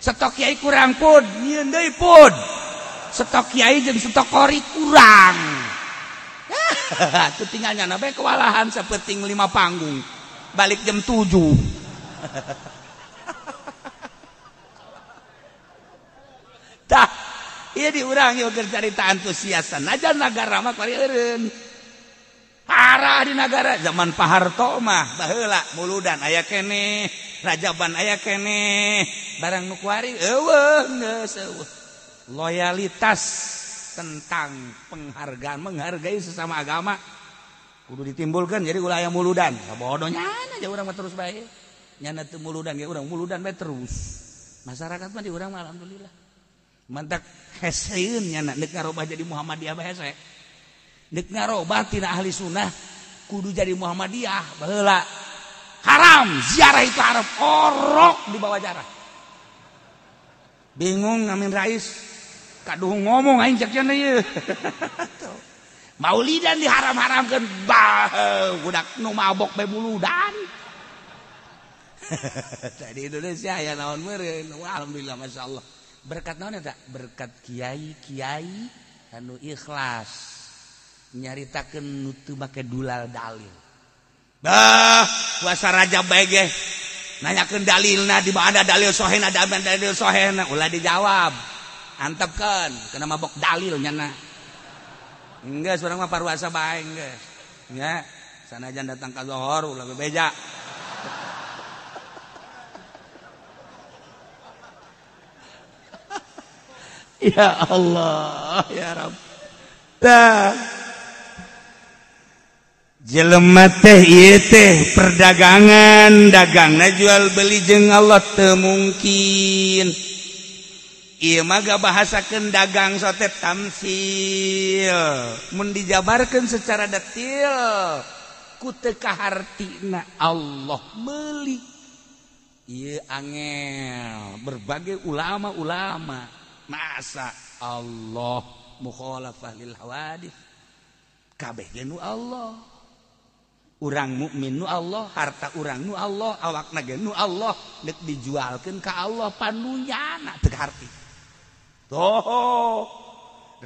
Stok kiai kurang pun, nyieun deui pun. Stok kiai jeung stok kori kurang. Tuh tinggal nyana bae kewalahan sapeting 5 panggung. Balik jam 7. Tah, ieu di urang ieu keur carita antusias sanajan nagara mah kuari eureun. Parah di nagara zaman Pak Harto mah baheula muludan aya keneh, rajaban aya keneh, barang nu kuari eueuh geus eueuh. Loyalitas tentang penghargaan menghargai sesama agama kudu ditimbulkan jadi ulah aya muludan. Bodoh nyana aja urang mah terus bae. Nyana teu muludan ge urang muludan bae terus. Masyarakat mah di urang mah alhamdulillah. Mantak heseun nyana deuk ngarobah jadi Muhammadiyah bae hese. Deuk ngarobah tina ahli sunnah kudu jadi Muhammadiyah baheula. Haram ziarah itu haram orok di bawah jarah. Bingung Amin Rais. Kaduh ngomong aing cek cenah ieu. Maulidan diharam-haramkeun bah budak nu mabok bae muludan. Di Indonesia aya naon meureun. Alhamdulillah masyaallah. Berkat naon eta? Berkat kiai-kiai anu ikhlas nyaritakeun nu teu make dulal dalil. Bah, puasa Rajab bae ge nanyakeun dalilna di mana dalil sohena dalil sohena ulah dijawab. Antepkeun kena mabok dalil nyana. Enggeus urang mah paruasa bae enggeus. Nya, sanajan datang ka lohor ulah bebeja. Ya Allah, ya Rabb. Tah. Jelema teh ieu teh perdagangan, dagangna jual beli jeung Allah teu mungkin. Ieu mah gabahasakeun dagang sote tamsil. Mun dijabarkeun secara detail ku teu kahartina Allah meuli. Ieu angel berbagai ulama-ulama masa Allah mukhalafah lil hawadits. Kabeh ge nu Allah. Urang mukmin nu Allah, harta urang nu Allah, awakna ge nu Allah, deuk dijualkeun ka Allah panunyana teu kaharti. Tuh,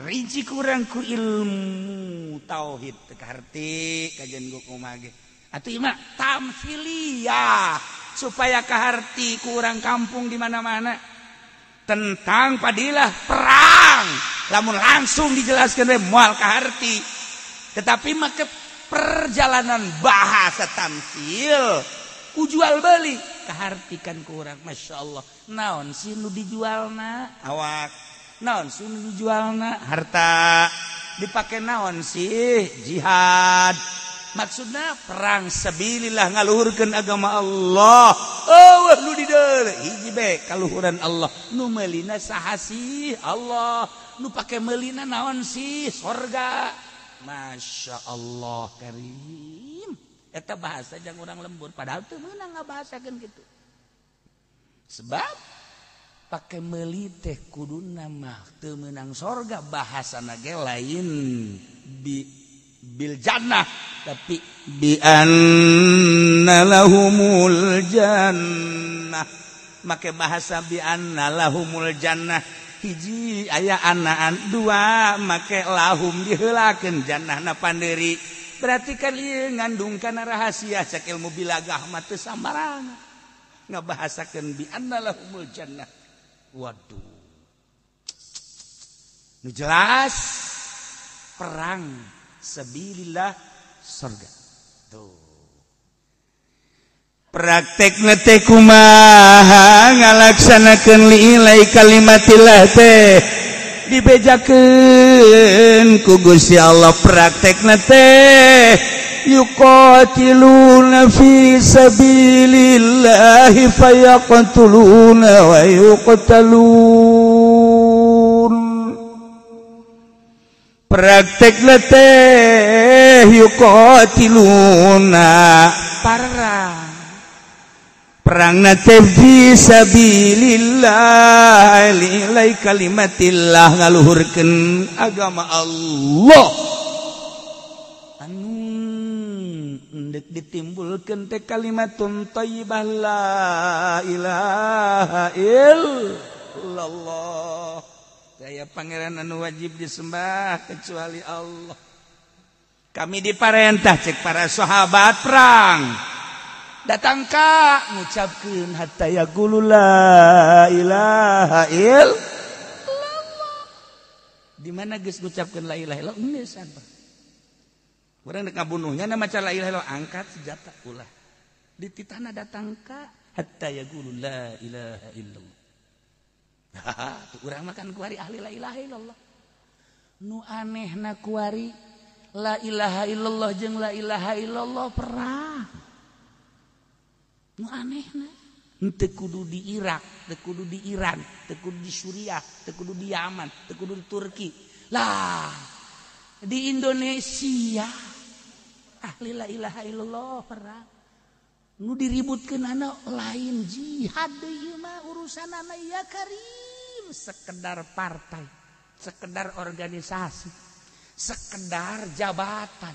rinci kurang ku ilmu tauhid teu kaharti kajian ku kumaha ge. Atuh ieu mah tamsiliyah supaya kaharti ku urang kampung di mana-mana tentang padilah perang. Lamun langsung dijelaskeun we moal kaharti. Tetapi make perjalanan bahasa tamsil ku jual beli kahartikan ku urang masyaallah. Naon sih nu dijualna awak, naon sih nu dijualna harta, dipake naon sih jihad. Maksudna perang sabilillah ngaluhurkeun agama Allah. Eueuh nu dideuleu hiji bae kaluhuran Allah. Nu meulina saha sih Allah, nu pake meulina naon sih sorga. Masya Allah karim. Eta bahasa jang urang lembur padahal teu meunang ngabahasakeun kitu. Sebab pake meuli teh kuduna mah teu meunang sorga, bahasana ge lain bi bil jannah tapi bi anna lahumul jannah. Make bahasa bi anna lahumul jannah hiji aya anaan dua make lahum diheulakeun jannahna panderi. Berarti kan ieu ngandung kana rahasia cek ilmu bilagah mah teu sambarangan ngabahasakeun bi anna lahumul jannah. Waduh, nu jelas perang sabilillah surga. Tuh. Praktekna teh kumaha ngalaksanakeun liilai kalimatillah teh dibejakeun ku Gusti Allah. Praktekna teh yuqatiluna fi sabilillahi fayaqtuluna wa yuqtalun. Praktekna teh yuqatiluna perang. Perangna teh fisabilillah lillahi kalimatillah ngaluhurkeun agama Allah. Anu endek ditimbulkeun teh kalimatun thayyibah la ilaha illallah. Daya pangeran anu wajib disembah kecuali Allah. Kami diparentah cek para sahabat perang. Datang ka ngucapkeun hatta yaqulu la ilaha illallah. Di mana geus ngucapkeun la ilaha illallah geus apa? Urang dek ngabunuhnya na maca la ilaha illallah angkat senjata ulah. Dititahna datang ka hatta yaqulu la ilaha illallah. Tuh urang makan kuari ahli la ilaha illallah. Nu anehna kuari la ilaha illallah jeung la ilaha illallah perang. Nu anehna henteu kudu di Irak, teu kudu di Iran, teu kudu di Suriah, teu kudu di Yaman, teu kudu di Turki. Lah, di Indonesia ahli la ilaha illallah perang. Nu diributkeun anak lain jihad deui mah urusanana ya karim, sekedar partai, sekedar organisasi, sekedar jabatan,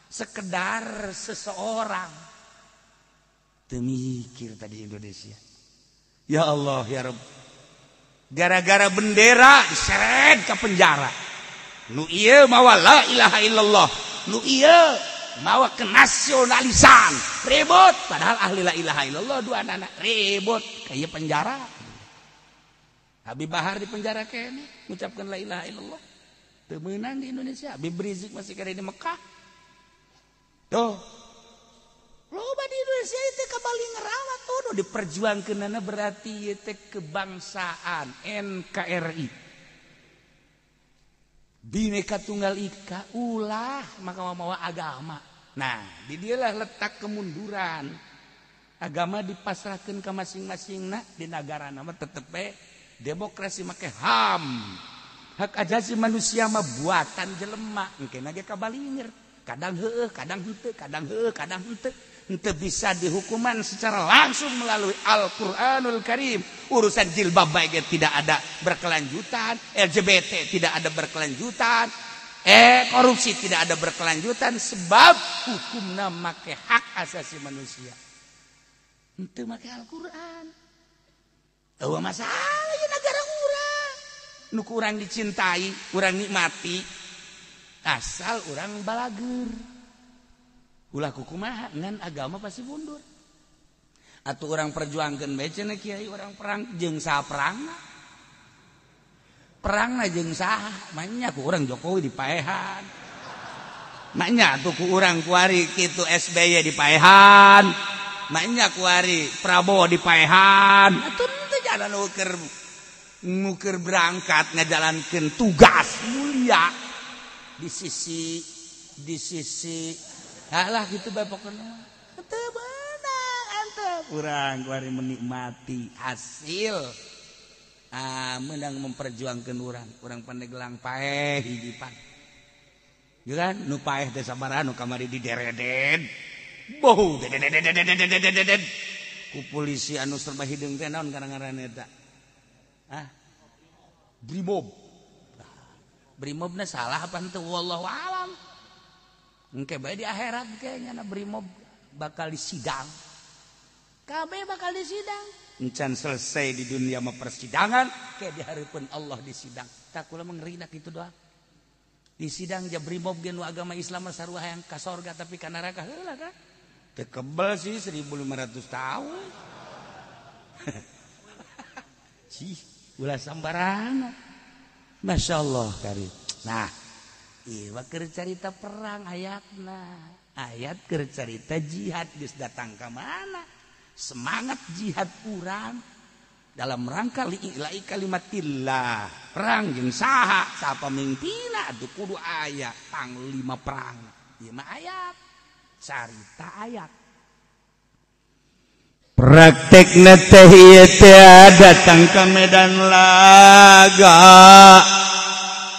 sekedar seseorang. Teu mikir tadi Indonesia. Ya Allah ya Rabb. Gara-gara bendera diseret ke penjara. Nu ieu mawa la ilaha illallah, nu ieu mawa kenasionalisan, ribut. Padahal ahli la ilaha illallah dua anak ribut kayak penjara. Habib Bahar di penjara kene ngucapkeun la ilaha illallah. Teu meunang di Indonesia. Habib Rizik masih kene di Mekah. Tuh. Loba di Indonesia itu kembali ngerawat tuh diperjuangkeunana berarti ieu teh kebangsaan NKRI. Bineka Tunggal Ika ulah maka mawa agama. Nah, di dialah letak kemunduran. Agama dipasrahkeun ka masing-masingna di nagara mah tetep we demokrasi make HAM. Hak asasi manusia mah buatan jelema, engkena ge kabalingeur. Kadang heueuh, kadang henteu, kadang heueuh, kadang henteu. Henteu bisa dihukuman secara langsung melalui Al-Qur'anul Karim. Urusan jilbab bae ge tidak ada berkelanjutan, LGBT tidak ada berkelanjutan, korupsi tidak ada berkelanjutan sebab hukumna make hak asasi manusia. Henteu make Al-Qur'an. Eueuh masalah ieu nagara urang. Nu ku urang dicintai, urang nikmati. Asal urang balager. Ulah kukumaha ngan agama pasti mundur. Atuh urang perjuangkeun bae cenah kiai urang perang jeung saha perangna. Perangna jeung saha? Manya ku urang Jokowi dipaehan. Manya atuh ku urang kuari kitu SBY dipaehan. Manya kuari Prabowo dipaehan. Atuh teu jalan ngukur berangkat ngajalankeun tugas mulia di sisi alah gitu bae pokona teu beunang antep urang kuari menikmati hasil menang memperjuangkeun urang Pandeglang paeh hiji pan kan nu paeh teh sabaraha nu kamari didereded boh dededededededededet ku polisi anu serba hideung teh naon ngaran-ngaran eta ah Brimob. Brimobna salah apa henteu wallahu alam. Engke bae di akhirat kayaknya na Brimob bakal disidang. Kabeh bakal disidang. Encan selesai di dunia mah persidangan, kayak di hareupeun Allah disidang. Tak kula mah kitu doang. Di sidang ja Brimob ge nu agama Islam mah sarua hayang ka sorga tapi ka neraka heula kan. Teu kebel sih 1500 tahun. Cih, ulah sambarangan. Masya Allah karim. Nah, ieu keur carita perang ayatna. Ayat keur carita jihad geus datang ka mana? Semangat jihad urang dalam rangka li'ila'i kalimatillah. Perang jeung saha? Saha pamimpinna atuh kudu aya panglima perang. Ieu mah ayat. Carita ayat. Praktekna teh ieu teh datang ka medan laga.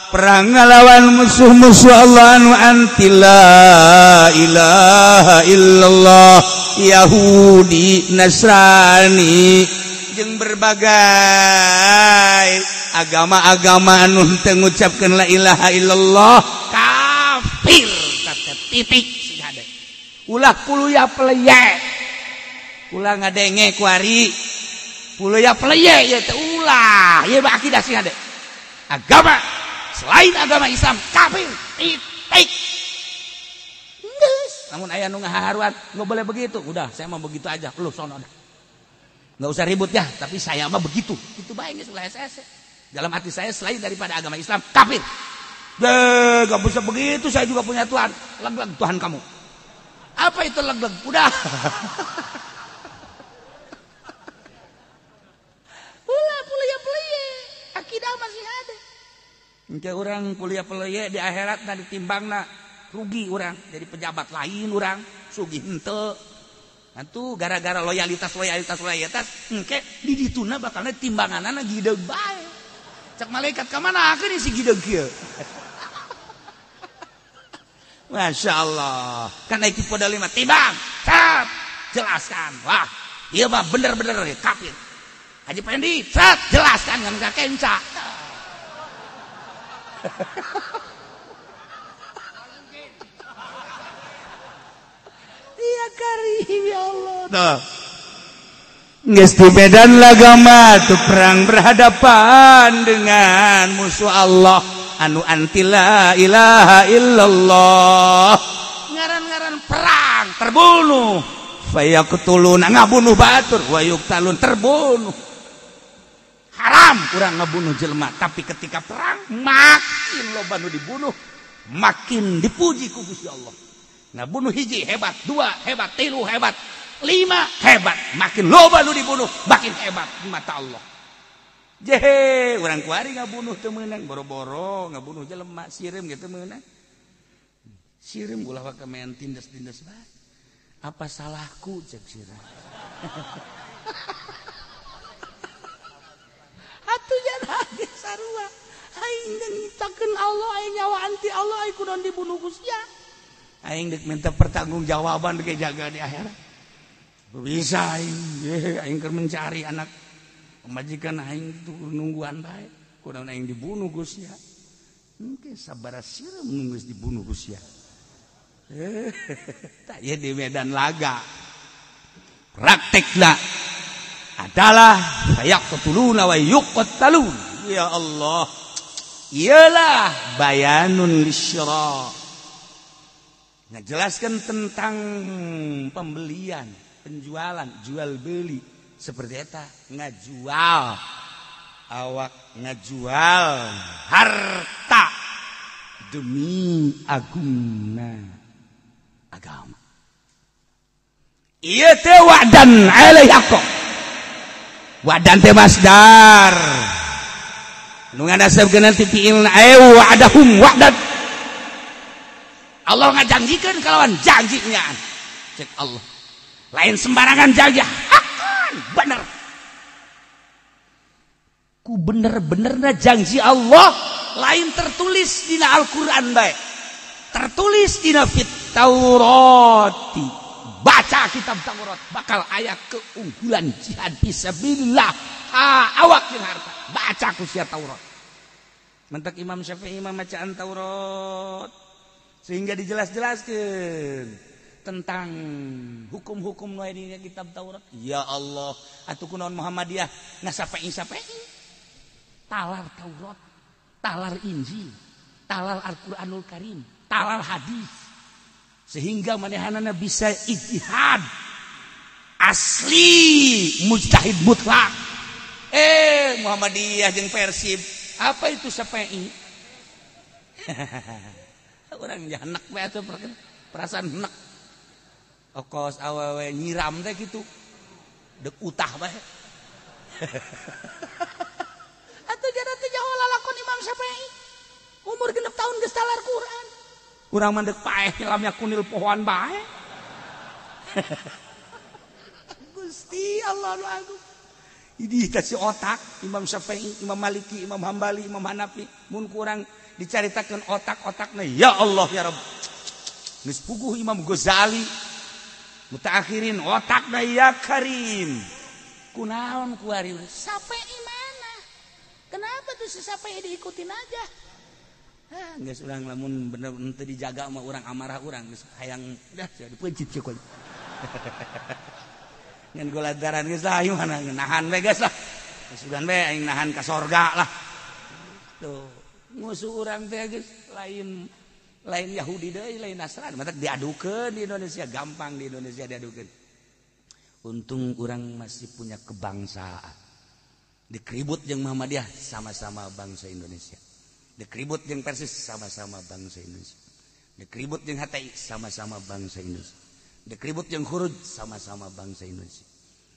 Perang ngalawan musuh-musuh Allah anu anti la ilaha illallah, Yahudi, Nasrani jeung berbagai agama-agama anu teu ngucapkeun la ilaha illallah kafir kata titik sing hade. Ulah puluya peleye, ulah ngadenge kuari puluya peleye ieu teh ulah ieu mah akidah sing hade. Agama selain agama Islam kafir titik. Geus, namun aya nu ngaharuan nggak boleh begitu. Udah, saya mau begitu aja. Lu sono dah. Nggak usah ribut ya, tapi saya mah begitu. Itu bae geus ulah SS. Dalam hati saya selain daripada agama Islam kafir. Deh, nggak bisa begitu, saya juga punya Tuhan. Leg-leg Tuhan kamu. Apa itu leg-leg? Udah. Ulah pulaya-pulaya. Akidah masih ada. Engke orang kuliah peleye di akhirat na ditimbangna rugi orang jadi pejabat lain orang sugih henteu. Atuh gara-gara loyalitas engke di dituna bakalna timbanganana gideug bae. Cek malaikat ka mana akeun si gideug kieu. Masya Allah. Kan naik poda 5 timbang. Set, jelaskan. Wah, ieu mah bener-bener kafir. Haji Pendi, set, jelaskan ngan ka kenca. Iya karim ya Allah. Tuh. Geus di medan lagama tuh perang berhadapan dengan musuh Allah anu anti la ilaha illallah. Ngaran-ngaran perang terbunuh. Fayaqtuluna ngabunuh batur wa yuqtalun terbunuh. Haram kurang ngebunuh jelema, tapi ketika perang makin loba nu dibunuh, makin dipuji ku Gusti Allah. Ngabunuh hiji hebat, dua hebat, tilu hebat, lima hebat, makin loba nu dibunuh, makin hebat di mata Allah. Jehe, urang kuari ngabunuh teu meunang, boro-boro ngabunuh jelema sireum ge teu meunang. Sireum ulah waka main tindas-tindas bae. Apa salahku cek sirah. Atuh jangan sarua. Aing nyiptakeun Allah, aing nyawa anti Allah, aing kudu dibunuh ku sia. Aing deuk minta pertanggungjawaban ge jaga di akhirat. Bisa aing, aing keur mencari anak pamajikan aing tuh nungguan bae. Kudu aing dibunuh ku sia. Engke sabaraha sireum geus dibunuh ku sia. Tak ieu di medan laga. Praktekna adalah fayaqtuluna wa yuqtalun. Ya Allah, ialah bayanun lisyra, ngejelaskan tentang pembelian, penjualan, jual beli seperti eta, ngajual awak, ngajual harta demi agungna agama. Ieu teh wa'dan alaihi haqqo. Wadan teh masdar nu ngadasabkeun ti fi'ilna wa'adahum wa'dan. Allah ngajanjikeun kalawan janjinya. Cek Allah lain sembarangan janji, hakkan bener. Ku bener-benerna janji Allah lain tertulis dina Al-Qur'an bae, tertulis dina fit Taurati. Baca kitab Taurat bakal aya keunggulan jihad fisabilillah. Awak jeung harta. Baca ku sia Taurat. Mentak Imam Syafi'i mah macaan Taurat sehingga dijelas-jelaskeun tentang hukum-hukum nu aya dina kitab Taurat. Ya Allah, atuh kunaon Muhammadiyah ngasape'i-sape'i. Talar Taurat, talar Injil, talar Al-Qur'anul Karim, talar hadis. Sehingga manehanana bisa ijtihad asli mujtahid mutlak. Muhammadiyah jeung Persib, apa itu SPI? Orang janak we atuh perasaan henek. Okos awewe nyiram teh kitu. Deuk utah bae. Atuh jada teh jauh lalakon Imam Syafi'i. Umur 6 tahun geus talar Quran. Urang mah deuk paeh lamnya kunil pohoan bae. Gusti Allah nu agung. Ini si otak Imam Syafi'i, Imam Maliki, Imam Hambali, Imam Hanafi mun kurang dicaritakeun otak-otakna ya Allah ya Rabb. Geus puguh Imam Ghazali mutaakhirin otakna ya Karim. Kunaon kuari Syafi'i mana? Kenapa tuh si Syafi'i diikutin aja? Hah, geus urang lamun bener henteu dijaga mah urang amarah urang geus hayang dah dipeuncit cek. Ngan goladaran geus lah ayo mana nahan we geus lah. Geus udan we aing nahan ka sorga lah. Tuh, musuh urang teh geus lain lain Yahudi deui, lain Nasrani. Matak diadukeun di Indonesia, gampang di Indonesia diadukeun. Untung urang masih punya kebangsaan. Dikeribut jeung Muhammadiyah sama-sama bangsa Indonesia. Dikeribut jeung Persis sama-sama bangsa Indonesia. Dikeribut jeung HTI sama-sama bangsa Indonesia. Dikeribut jeung Khuruj sama-sama bangsa Indonesia.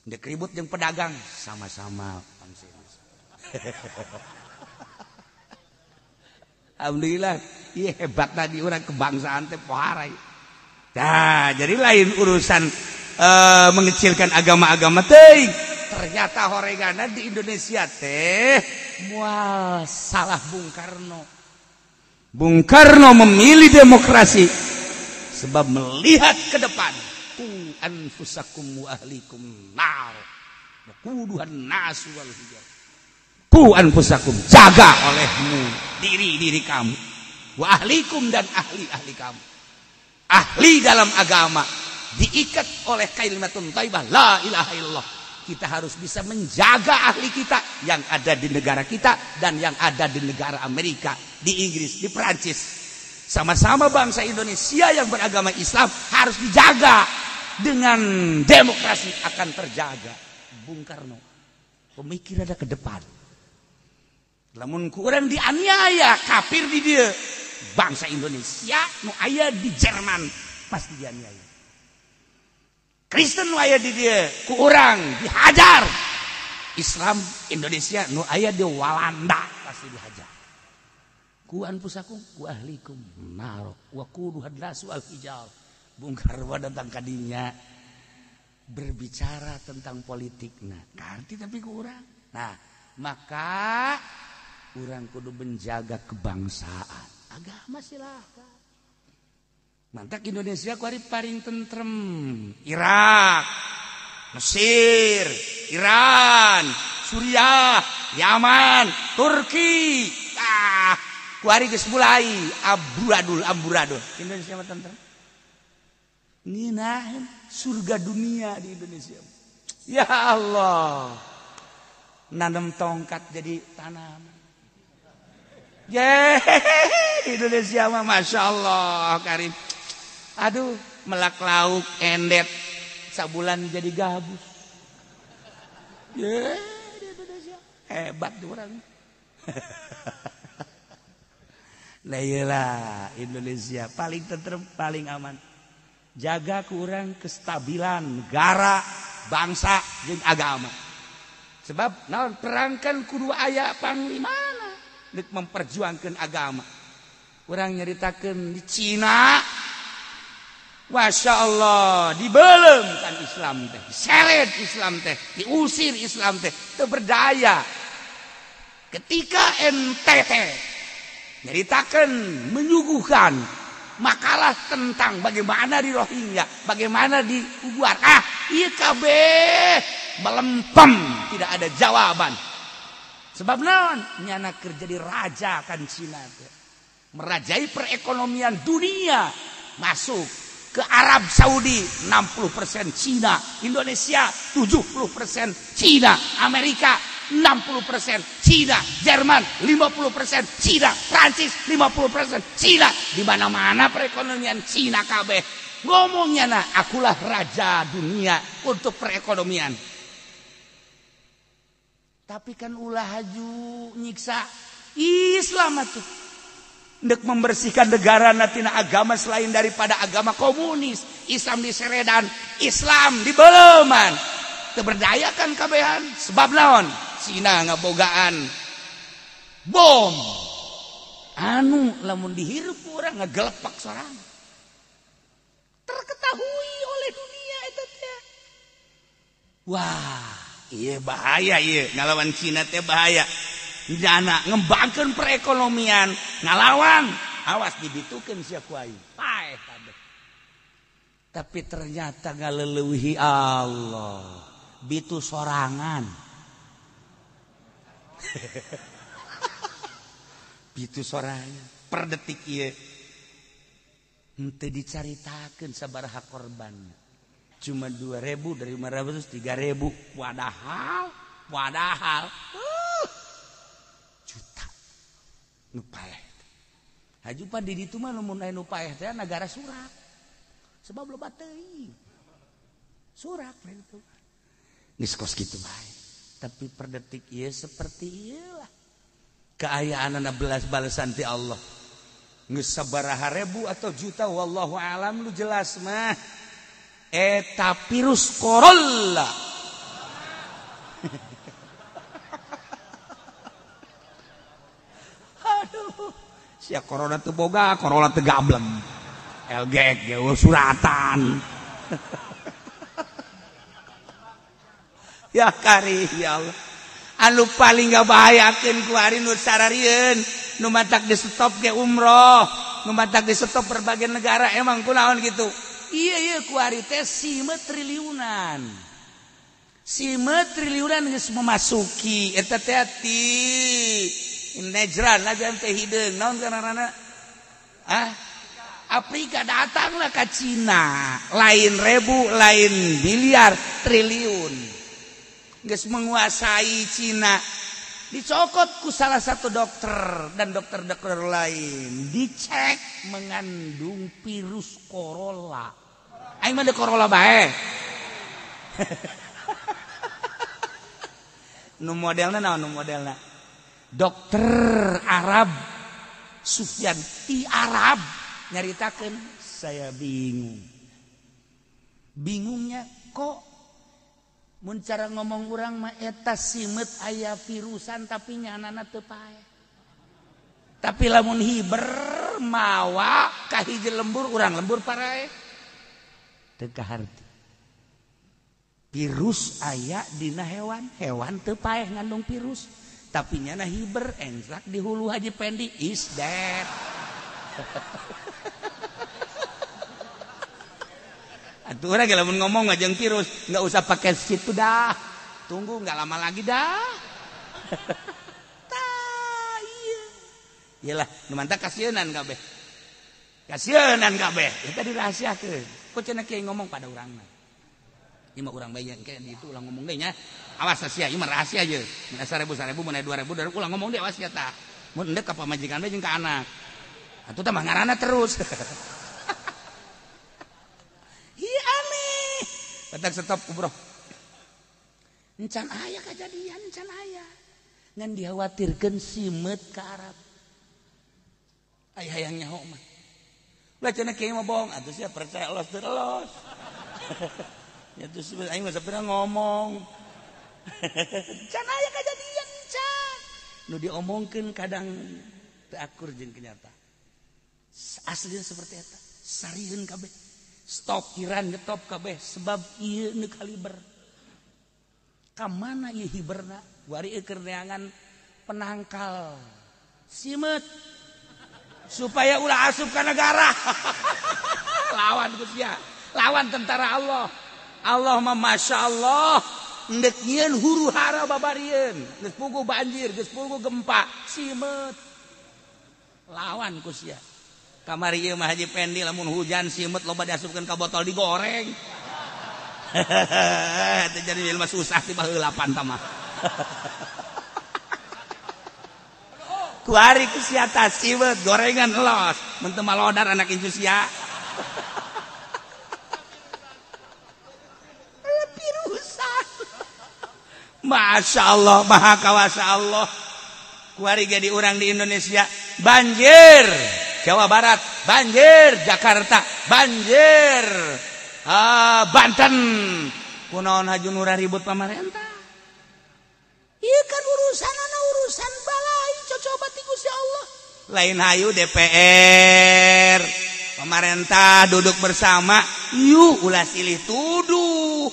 Dikeribut jeung pedagang sama-sama bangsa Indonesia. Alhamdulillah, iya hebat tadi orang kebangsaan teh poharai. Nah, jadi lain urusan mengecilkan agama-agama teh. Ternyata horegana di Indonesia teh mual salah Bung Karno. Bung Karno memilih demokrasi sebab melihat ke depan. Qu anfusakum wa ahlikum nar. Waquduhan nas wal hijar. Qu anfusakum, jaga olehmu diri-diri kamu, wa ahlikum dan ahli-ahli kamu. Ahli dalam agama diikat oleh kalimatun thayyibah la ilaha illallah. Kita harus bisa menjaga ahli kita yang ada di negara kita dan yang ada di negara Amerika, di Inggris, di Perancis. Sama-sama bangsa Indonesia yang beragama Islam harus dijaga. Dengan demokrasi akan terjaga. Bung Karno pemikirannya ke depan. Lamun kurang dianiaya kafir di dia, bangsa Indonesia nu aya di Jerman pasti dianiaya. Kristen nu aya di dia ku urang dihajar. Islam Indonesia nu aya di Walanda pasti dihajar. Ku anfusakum wa ahlikum nar wa quduhan nasu al hijar. Bung Karno datang kadinya berbicara tentang politik. Nah, ngerti tapi ku urang. Nah, maka urang kudu menjaga kebangsaan. Agama silahkan. Mantak Indonesia kuari paling tentrem. Irak, Mesir, Iran, Suriah, Yaman, Turki. Ah, kuari geus mulai amburadul amburadul. Indonesia mah tentrem. Ngeunaheun surga dunia di Indonesia. Ya Allah. Nanam tongkat jadi tanaman. Yeay, di Indonesia mah Masya Allah Karim. Aduh, melak lauk endet sabulan jadi gabus. Yeay, di Indonesia hebat tuh orang. Nah iyalah Indonesia paling tentrem, paling aman. Jaga kurang kestabilan negara, bangsa, jeung agama. Sebab naon perangkan kudu aya panglimana deuk memperjuangkan agama. Urang nyaritakeun di Cina, Masya Allah, dibelem kan Islam teh, diseret Islam teh, diusir Islam teh, teu berdaya. Ketika NTT nyaritakeun menyuguhkan makalah tentang bagaimana di Rohingya, bagaimana di Uguar, ah, ieu kabeh melempem, tidak ada jawaban. Sebab naon? Nyana keur jadi raja kan Cina teh. Merajai perekonomian dunia, masuk ke Arab Saudi 60% Cina, Indonesia 70% Cina, Amerika 60% Cina, Jerman 50% Cina, Prancis 50% Cina. Di mana-mana perekonomian Cina kabeh. Ngomongnya nah, akulah raja dunia untuk perekonomian. Tapi kan ulah haju nyiksa Islam atuh. Ndek membersihkan negara tina agama selain daripada agama komunis. Islam diseredan, Islam dibeleman. Teu berdayakan kabehan sebab naon? Cina ngabogaan bom. Anu lamun dihirup urang ngagelepak sorang. Terketahui oleh dunia eta teh. Wah, Iya bahaya iya ngalawan Cina teh bahaya. Jana ngembangkeun perekonomian ngalawan awas dibitukeun sia ku aing. Paeh kabeh. Tapi ternyata ngaleleuwihi Allah. Bitu sorangan. Bitu sorangan per detik ieu. Henteu dicaritakeun sabaraha korban. Cuma 2.000 dari 500 3.000. Padahal juta nu paeh. Haju pan di ditu mah lamun aya nu paeh teh nagara surak. Sebab loba teuing. Surak itu. Geus kos kitu bae. Tapi per detik ieu seperti ieu lah. Kaayaanana belas balesan ti Allah. Geus sabaraha ribu atau juta wallahu alam lu jelas mah. Eta virus corona. Aduh, sia corona teu boga, corona teu gableng. LGek ge suratan. Ya kari ya Allah. Anu paling ngabahayakeun ku ari nu sararieun, nu matak di stop ge umroh, nu matak di stop berbagai negara emang kunaon gitu. Iya iya kuari teh sime triliunan. Sime triliunan geus memasuki eta teh ti Najran aja teh hideung naon ngaranna? Ah, Afrika datanglah ke Cina, lain ribu, lain miliar, triliun. Geus menguasai Cina. Dicokot ku salah satu dokter dan dokter-dokter lain. Dicek mengandung virus corona. Aing mah corolla bae. Nu modelna naon nu modelna? Dokter Arab Sufyan ti Arab nyaritakeun saya bingung. Bingungnya kok mun cara ngomong urang mah eta simeut aya virusan tapi nyanana teu paeh. Tapi lamun hiber mawa ka hiji lembur urang lembur paraeh. Teu kaharti. Virus aya dina hewan, hewan teu paeh ngandung virus. Tapi nyana hiber engsak di hulu Haji Pendi is dead. Atuh urang ge lamun ngomong ngajeng virus, enggak usah pakai situ dah. Tunggu enggak lama lagi dah. Tah iya. Iyalah, nu mantap kasieunan kabeh. Kasieunan kabeh. Eta dirahasiakeun. Kok cenah kieu ngomong pada urangna. Ieu mah urang bae engke di itu ulah ngomong deui nya. Awas sia, ieu mah rahasia ye. Mun 1000 1000 mun 2000 2000 ulah ngomong deui awas sia tah. Mun endek ka pamajikan bae jeung ka anak. Atuh tah mah ngaranna terus. Hi aneh. Batak stop umroh. Encan aya kajadian, encan aya. Ngan dikhawatirkeun simeut ka Arab. Aya hayang nyaho mah. Lah cenah kieu mah bohong, atuh sia percaya los teu los. Ya terus aing mah sapira ngomong. Can aya kajadian can. Nu diomongkeun kadang teu akur jeung kenyataan. Aslinya seperti eta. Sarieun kabeh. Stop Iran ngetop kabeh sebab ieu nu kaliber. Ka mana ieu hiberna? Wari keur neangan penangkal simeut supaya ulah asup ka negara. Lawan ku sia, lawan tentara Allah. Allah mah masya Allah ndek nyieun huru hara babarieun, geus puguh banjir, geus puguh gempa, simeut. Lawan ku sia. Kamari ieu mah Haji Pendi lamun hujan simeut loba diasupkeun ka botol digoreng. Teu jadi ilmu susah ti baheula pan mah. Kuari ku sia tah simeut gorengan los, mun teu malodar anak incu sia. Pirusan. Masya Allah, maha kawasa Allah. Kuari ge di urang di Indonesia banjir. Jawa Barat banjir, Jakarta banjir, Banten. Kunaon haju nurah ribut pamarentah? Ieu kan urusan anak urusan balai cocoba ti Gusti Allah. Lain hayu DPR, pemerintah duduk bersama, yuk ulah silih tuduh.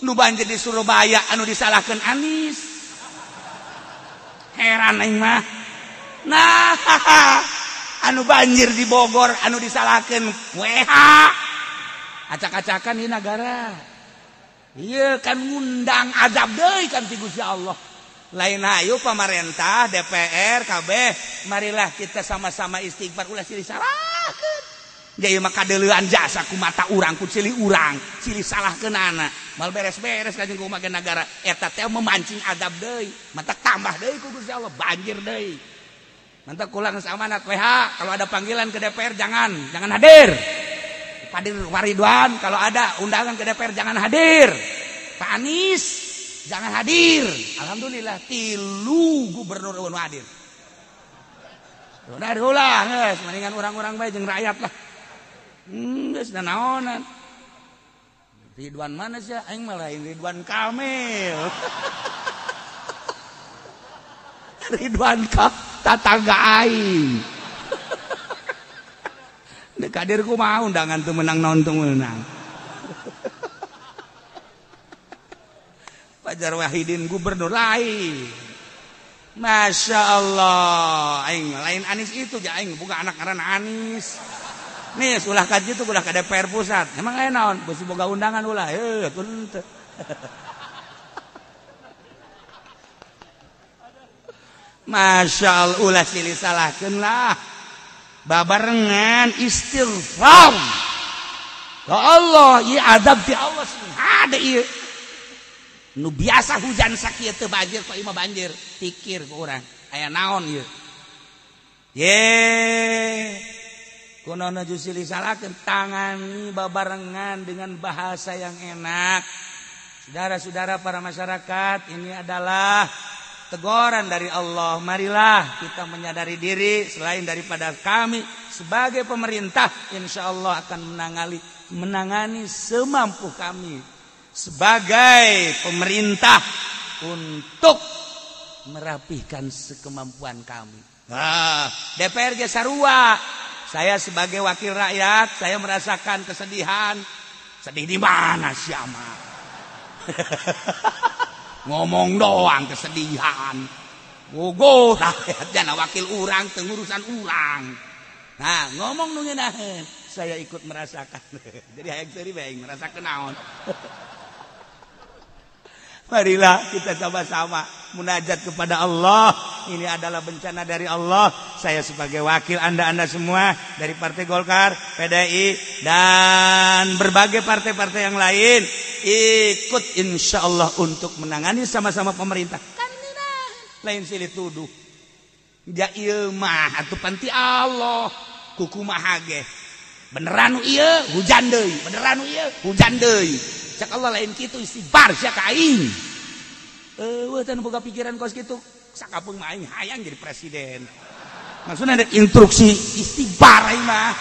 Nu banjir di Surabaya anu disalahkan Anies. Heran aing mah. Nah, anu banjir di Bogor anu disalahkan WH. Acak-acakan ieu nagara. Ieu kan ngundang azab deui kan ti Gusti Allah. Lain hayu pamarentah, DPR, KB, marilah kita sama-sama istighfar ulah silih salahkeun. Jadi mah kadeuleuan jasa ku mata urang ku silih urang, silih salahkeunana. Mal beres-beres kanjeng kumaha nagara eta teh memancing azab deui, mata tambah deui ku Gusti Allah banjir deui. Mantap kula geus amanat WH, kalau ada panggilan ke DPR jangan hadir. Padir Waridwan kalau ada undangan ke DPR jangan hadir. Pak Anies jangan hadir. Alhamdulillah 3 gubernur nu hadir. Udah ulah geus mendingan urang-urang bae jeung rakyat lah. Geus nanaonan. Ridwan mana sih? Aing mah lain Ridwan Kamil. Ridwan ka tatangga aing. Dek hadir kumaha undangan teu meunang naon teu meunang. Fajar Wahidin gubernur lain. Masya Allah, aing lain Anies itu ja aing boga anak ngaran Anies. Nih ulah ka ditu ulah ka DPR pusat. Emang aya naon? Beusi boga undangan ulah. Heuh, teu. Masya Allah, ulah silih salahkeun lah. Babarengan istighfar. Ya Allah, ieu azab ti Allah sing hade ieu. Nu biasa hujan sakieu teu banjir kok ieu mah banjir. Pikir ku urang, aya naon ieu? Ye. Kunaon silih salahkeun, tangani babarengan dengan bahasa yang enak. Saudara-saudara para masyarakat, ini adalah teguran dari Allah. Marilah kita menyadari diri, selain daripada kami sebagai pemerintah insya Allah akan menangani semampu kami sebagai pemerintah untuk merapihkan sekemampuan kami. Nah, DPR ge sarua. Saya sebagai wakil rakyat, saya merasakan kesedihan. Sedih di mana sih ama? Ngomong doang kesedihan. Gogo rakyat jana wakil urang tengurusan urang. Nah, ngomong nu ngeunaheun, saya ikut merasakan. Jadi hayang seuri bae merasakan naon. Marilah kita sama-sama munajat kepada Allah. Ini adalah bencana dari Allah. Saya sebagai wakil Anda-anda semua dari Partai Golkar, PDI, dan berbagai partai-partai yang lain ikut insya Allah untuk menangani sama-sama pemerintah. Kan lain silih tuduh. Ja ieu mah atuh panti Allah kukumaha ge. Beneran ieu hujan deui, beneran ieu hujan deui. Cak Allah lain kitu istighfar sia ka aing. Eueuh teh boga pikiran kos kitu. Sakapeung mah aing hayang jadi presiden. Maksudna ada instruksi istighfar aing mah.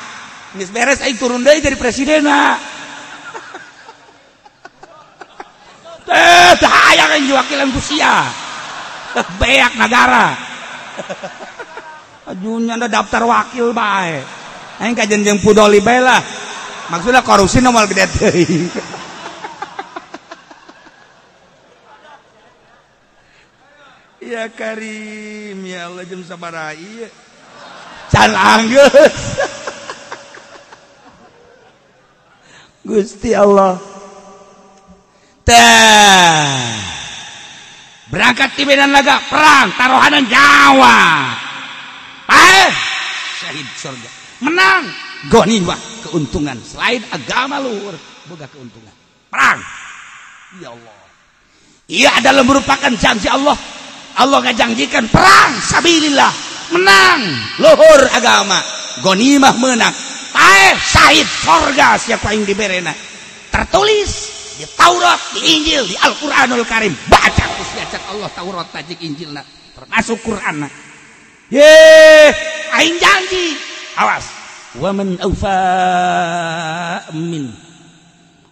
Geus beres aing turun deui jadi presiden mah. Teh hayang aing diwakilan ku sia. Beak nagara. Ajunya anda daftar wakil bae. Aing kajen jeung pudoli bae lah. Maksudna korupsi nu moal gede teuing. Ya Karim, ya Allah jam sabaraha ieu. Can anggeus. Gusti Allah. Tah. Berangkat di medan laga perang taruhanan Jawa. Paeh syahid surga. Menang ghanimah keuntungan selain agama luhur boga keuntungan. Perang. Ya Allah. Ia adalah merupakan janji Allah. Allah ngajanjikan perang sabilillah, menang luhur agama, ghanimah menang, paeh syahid surga siapa yang diberena. Tertulis di Taurat, di Injil, di Al-Qur'anul Karim. Baca ku sia Allah Taurat tajik Injilna, termasuk Qur'anna. Ye, aing janji. Awas. Wa man aufa min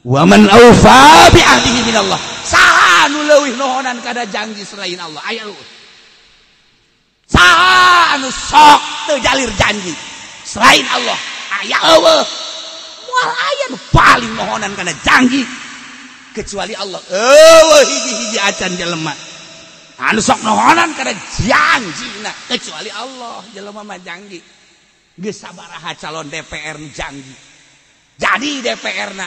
wa man aufa bi ahdihi minallah. Saha anu leuwih nohonan kada janji selain Allah. Aya leuwih. Saha anu sok teu jalir janji selain Allah. Aya eueuh. Moal aya nu paling nohonan kana janji. kecuali Allah. Eueuh hiji-hiji acan jelema anu sok nohonan kana janjina kecuali Allah. Jelema mah janji geus sabaraha calon DPR nu janji jadi DPR na,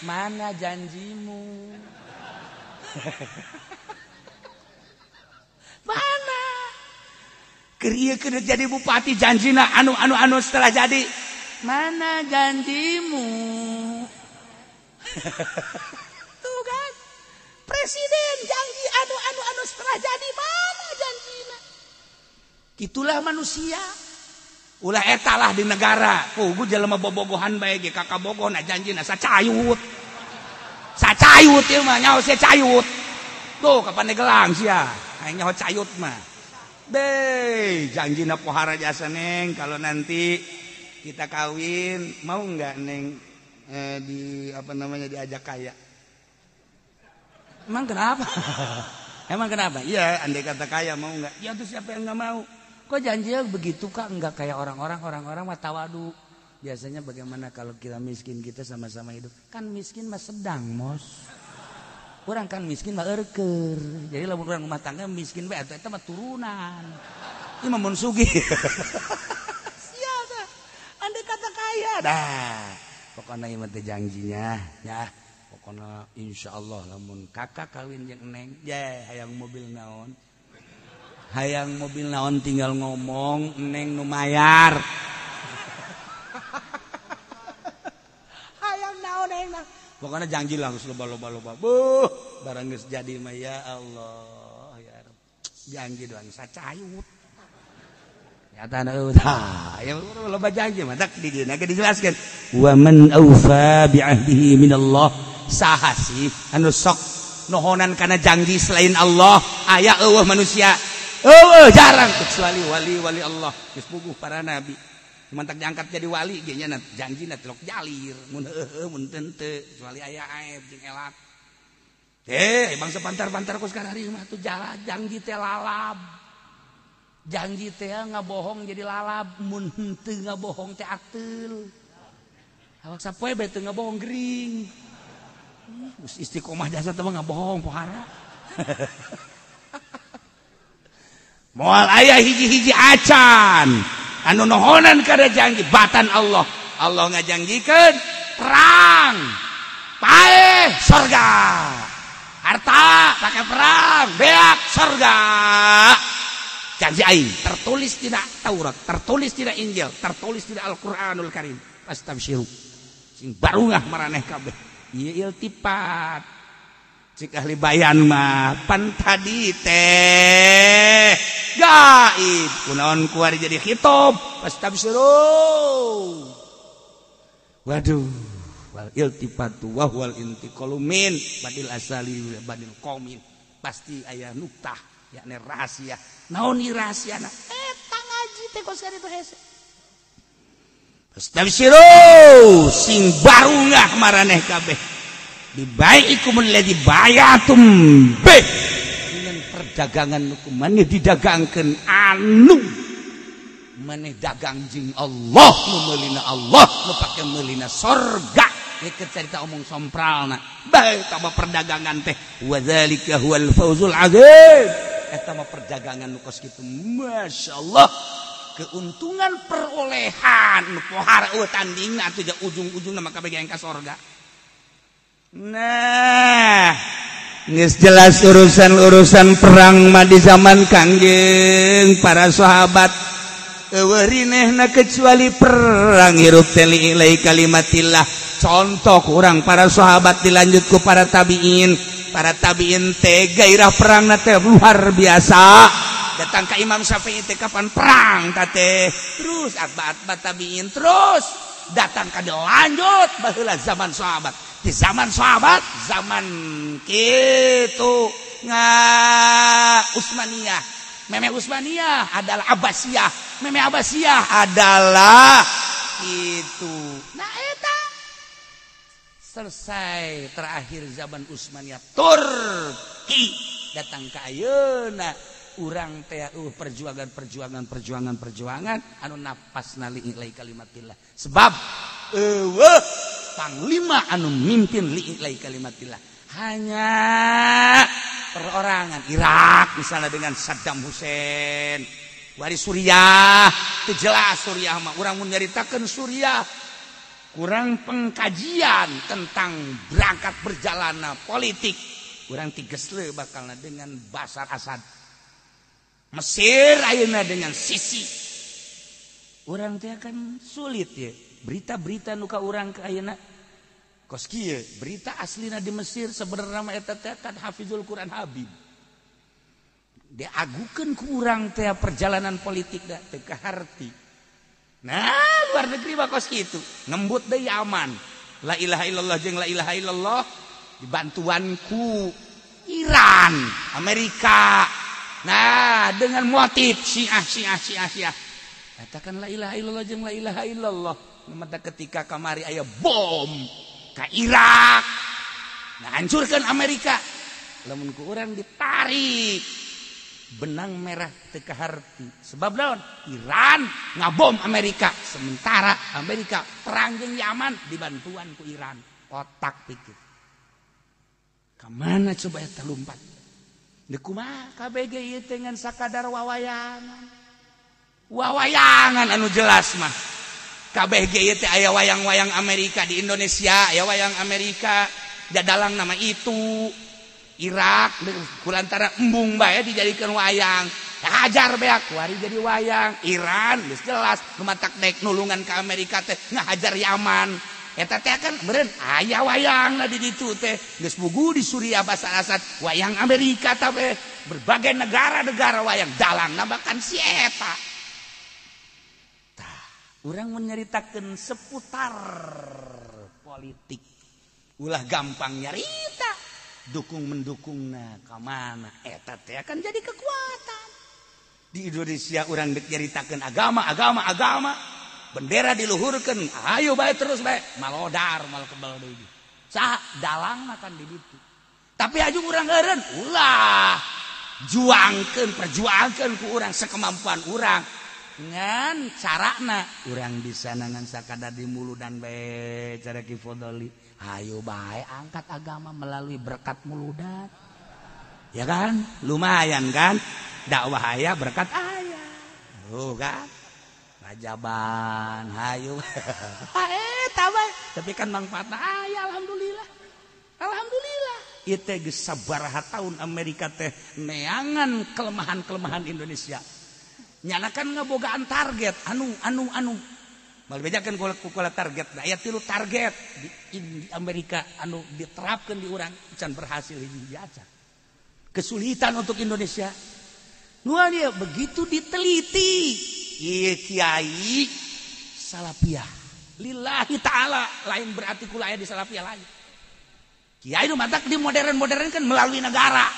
mana janjimu? Mana? Keur ieu keur jadi bupati janjina anu anu anu setelah jadi mana janjimu? Tuh kan, presiden janji anu anu anu setelah jadi mana janjina? Itulah manusia. Ulah etalah di negara. Kugu jelema bobogohan bae ge kakak bogoh na janjina sacayut. Sacayut ieu mah nyaho sia cayut. Tuh kapan gelang sia. Aing nyaho cayut mah. Deh, janjina pohara jasa neng kalau nanti kita kawin mau enggak neng di apa namanya diajak kaya? Emang kenapa? Emang kenapa? Iya, andai kata kaya mau enggak? Ya tuh siapa yang enggak mau? Kok janjinya begitu kak? Enggak kayak orang-orang, orang-orang mah tawadu. Biasanya bagaimana kalau kita miskin kita sama-sama hidup? Kan miskin mah sedang, mos. Orang kan miskin mah erker. Jadi lamun urang rumah tangga miskin bae atuh eta mah turunan. Ieu mah mun sugih. Siapa? Andai kata kaya dah. Pokoknya ieu mah teh janjinya ya. Pokoknya insyaallah lamun kakak kawin jeung neng, ye hayang mobil naon? Hayang mobil naon tinggal ngomong neng nu mayar. Hayang naon neng nah. Pokoknya janji langsung loba-loba-loba. Buh, barang geus jadi mah ya Allah ya Rabb. Janji doang sacayut. Nyata tah, ya loba janji mah tak di dieu ge dijelaskeun. Wa man aufa bi ahdihi minallah. Saha sih anu sok nohonan kana janji selain Allah? Aya eueuh manusia. Eueuh jarang kecuali wali-wali Allah. Geus puguh para nabi. Mantak diangkat jadi wali ge nya janjina tilok jalir mun heueuh mun teu kecuali aya aib jeung elak. Bangsa pantar-pantar ku sekarang mah tuh janji teh lalab. Janji teh ngabohong jadi lalab mun henteu ngabohong teh ateul. Awak sapoe bae teu ngabohong gering. Geus istiqomah jasa teh mah ngabohong pohara. Moal aya hiji-hiji acan anu nohonan kada janji batan Allah. Allah ngajanjikeun perang, paeh sorga, harta pakai perang, beak sorga. Janji aing tertulis tidak Taurat, tertulis tidak Injil, tertulis tidak Al-Qur'anul Karim. Pastabsyiru. Sing barungah maraneh kabeh. Ieu iltifat. Cik ahli bayan mah pan tadi teh gaib kunaon kuari jadi khitab pastabsyiru. Waduh, wal iltifatu wa huwal intiqalu min badil asali badil qaumin. Pasti aya nuktah yakni rahasia. Naon ieu rahasiana? Eta ngaji teh kos itu hese. Pastabsyiru sing barungah maraneh kabeh. Dibaikumul ladzi bayatum bih dengan perdagangan nu maneh didagangkeun anu maneh dagang jeung Allah nu meulina Allah nu pake meulina sorga. Ieu carita omong sompralna bae tambah perdagangan teh wa dzalika huwal fawzul azim. Eta mah perdagangan nu kos kitu masyaallah keuntungan perolehan nu pohara eueuh tandingna atuh ujung-ujungna mah kabeh ka sorga. Nah, geus jelas urusan-urusan perang mah di zaman Kangjeng para sahabat eueuh rinehna kecuali perang hirup teh li kalimatillah. Contoh kurang para sahabat dilanjut ku para tabiin. Para tabiin teh gairah perangna teh luar biasa. Datang ka Imam Syafi'i teh kapan perang ta teh. Terus atba-atba tabiin terus datang ka lanjut baheula zaman sahabat. Di zaman sahabat, zaman kitu nga Utsmaniyah. Meme Utsmaniyah adalah Abbasiyah. Meme Abbasiyah adalah itu. Nah eta selesai terakhir zaman Utsmaniyah Turki datang ke ayeuna urang teh perjuangan perjuangan perjuangan perjuangan anu napasna li kalimatillah. Sebab eueuh panglima anu mimpin li kalimatillah. Hanya perorangan. Irak misalnya dengan Saddam Hussein. Wari Suriah, teu jelas Suriah mah. Urang mun nyaritakeun Suriah kurang pengkajian tentang berangkat berjalanna politik. Urang tigesle bakalna dengan Bashar Assad. Mesir ayeuna dengan Sisi. Urang teh kan sulit ya. Berita-berita nu ka urang ke ayeuna kos kieu, berita aslina di Mesir sebenarnya mah eta teh kan Hafizul Quran Habib. Diagukeun ku urang teh perjalanan politik da teu kaharti. Nah, luar negeri mah kos kitu. Ngembut deui aman. La ilaha illallah jeung la ilaha illallah dibantuan ku Iran, Amerika. Nah, dengan motif Syiah Syiah Syiah Syiah. Katakan la ilaha illallah jeung la ilaha illallah. Mata ketika kamari aya bom ka Irak. Nah, hancurkan Amerika. Lamun ku urang ditarik benang merah teu kaharti. Sebab naon? Iran ngabom Amerika, sementara Amerika perang jeung Yaman dibantuan ku Iran. Otak pikir. Kamana coba eta lumpat? Deuk kumaha KBG ieu teh ngan sakadar wawayangan. Wawayangan anu jelas mah. KBG ieu teh aya wayang-wayang Amerika di Indonesia, aya wayang Amerika, jadalang nama itu. Irak kulantara embung bae dijadikan wayang. Hajar beak kuari jadi wayang. Iran geus jelas nu matak dek nulungan ka Amerika teh ngahajar Yaman. Eta teh kan meureun aya wayangna di ditu teh. Geus bugu di Suriah Bashar Assad wayang Amerika teh berbagai negara-negara wayang dalangna bahkan si eta. Tah, urang mun nyaritakeun seputar politik ulah gampang nyarita. Dukung mendukungna ka mana eta teh akan jadi kekuatan. Di Indonesia urang dek nyaritakeun agama agama agama, bendera diluhurkeun, ayo bae terus bae malodar mal kebal deui. Saha dalangna kan di ditu. Tapi aju urang eureun ulah juangkeun perjuangkeun ku urang sekemampuan urang. Ngan carana urang bisa ngan sakadar di muludan bae cara Ki Fodoli. Ayo bae angkat agama melalui berkat muludan. Ya kan? Lumayan kan? Dakwah aya berkat aya. Oh kan? Rajaban hayu. Tabah. Tapi kan manfaatna aya alhamdulillah. Alhamdulillah. Ieu teh geus sabaraha tahun Amerika teh neangan kelemahan-kelemahan Indonesia. Nyana kan ngebogaan target anu mal bejakeun kula target aya tilu target di Amerika anu diterapkeun di urang can berhasil hiji acan. Kesulitan untuk Indonesia. Nu dia begitu diteliti ieu kiai salafiyah lillahi taala lain berarti kula aya di salafiyah lain. Kiai nu matak di modern-modern kan melalui negara.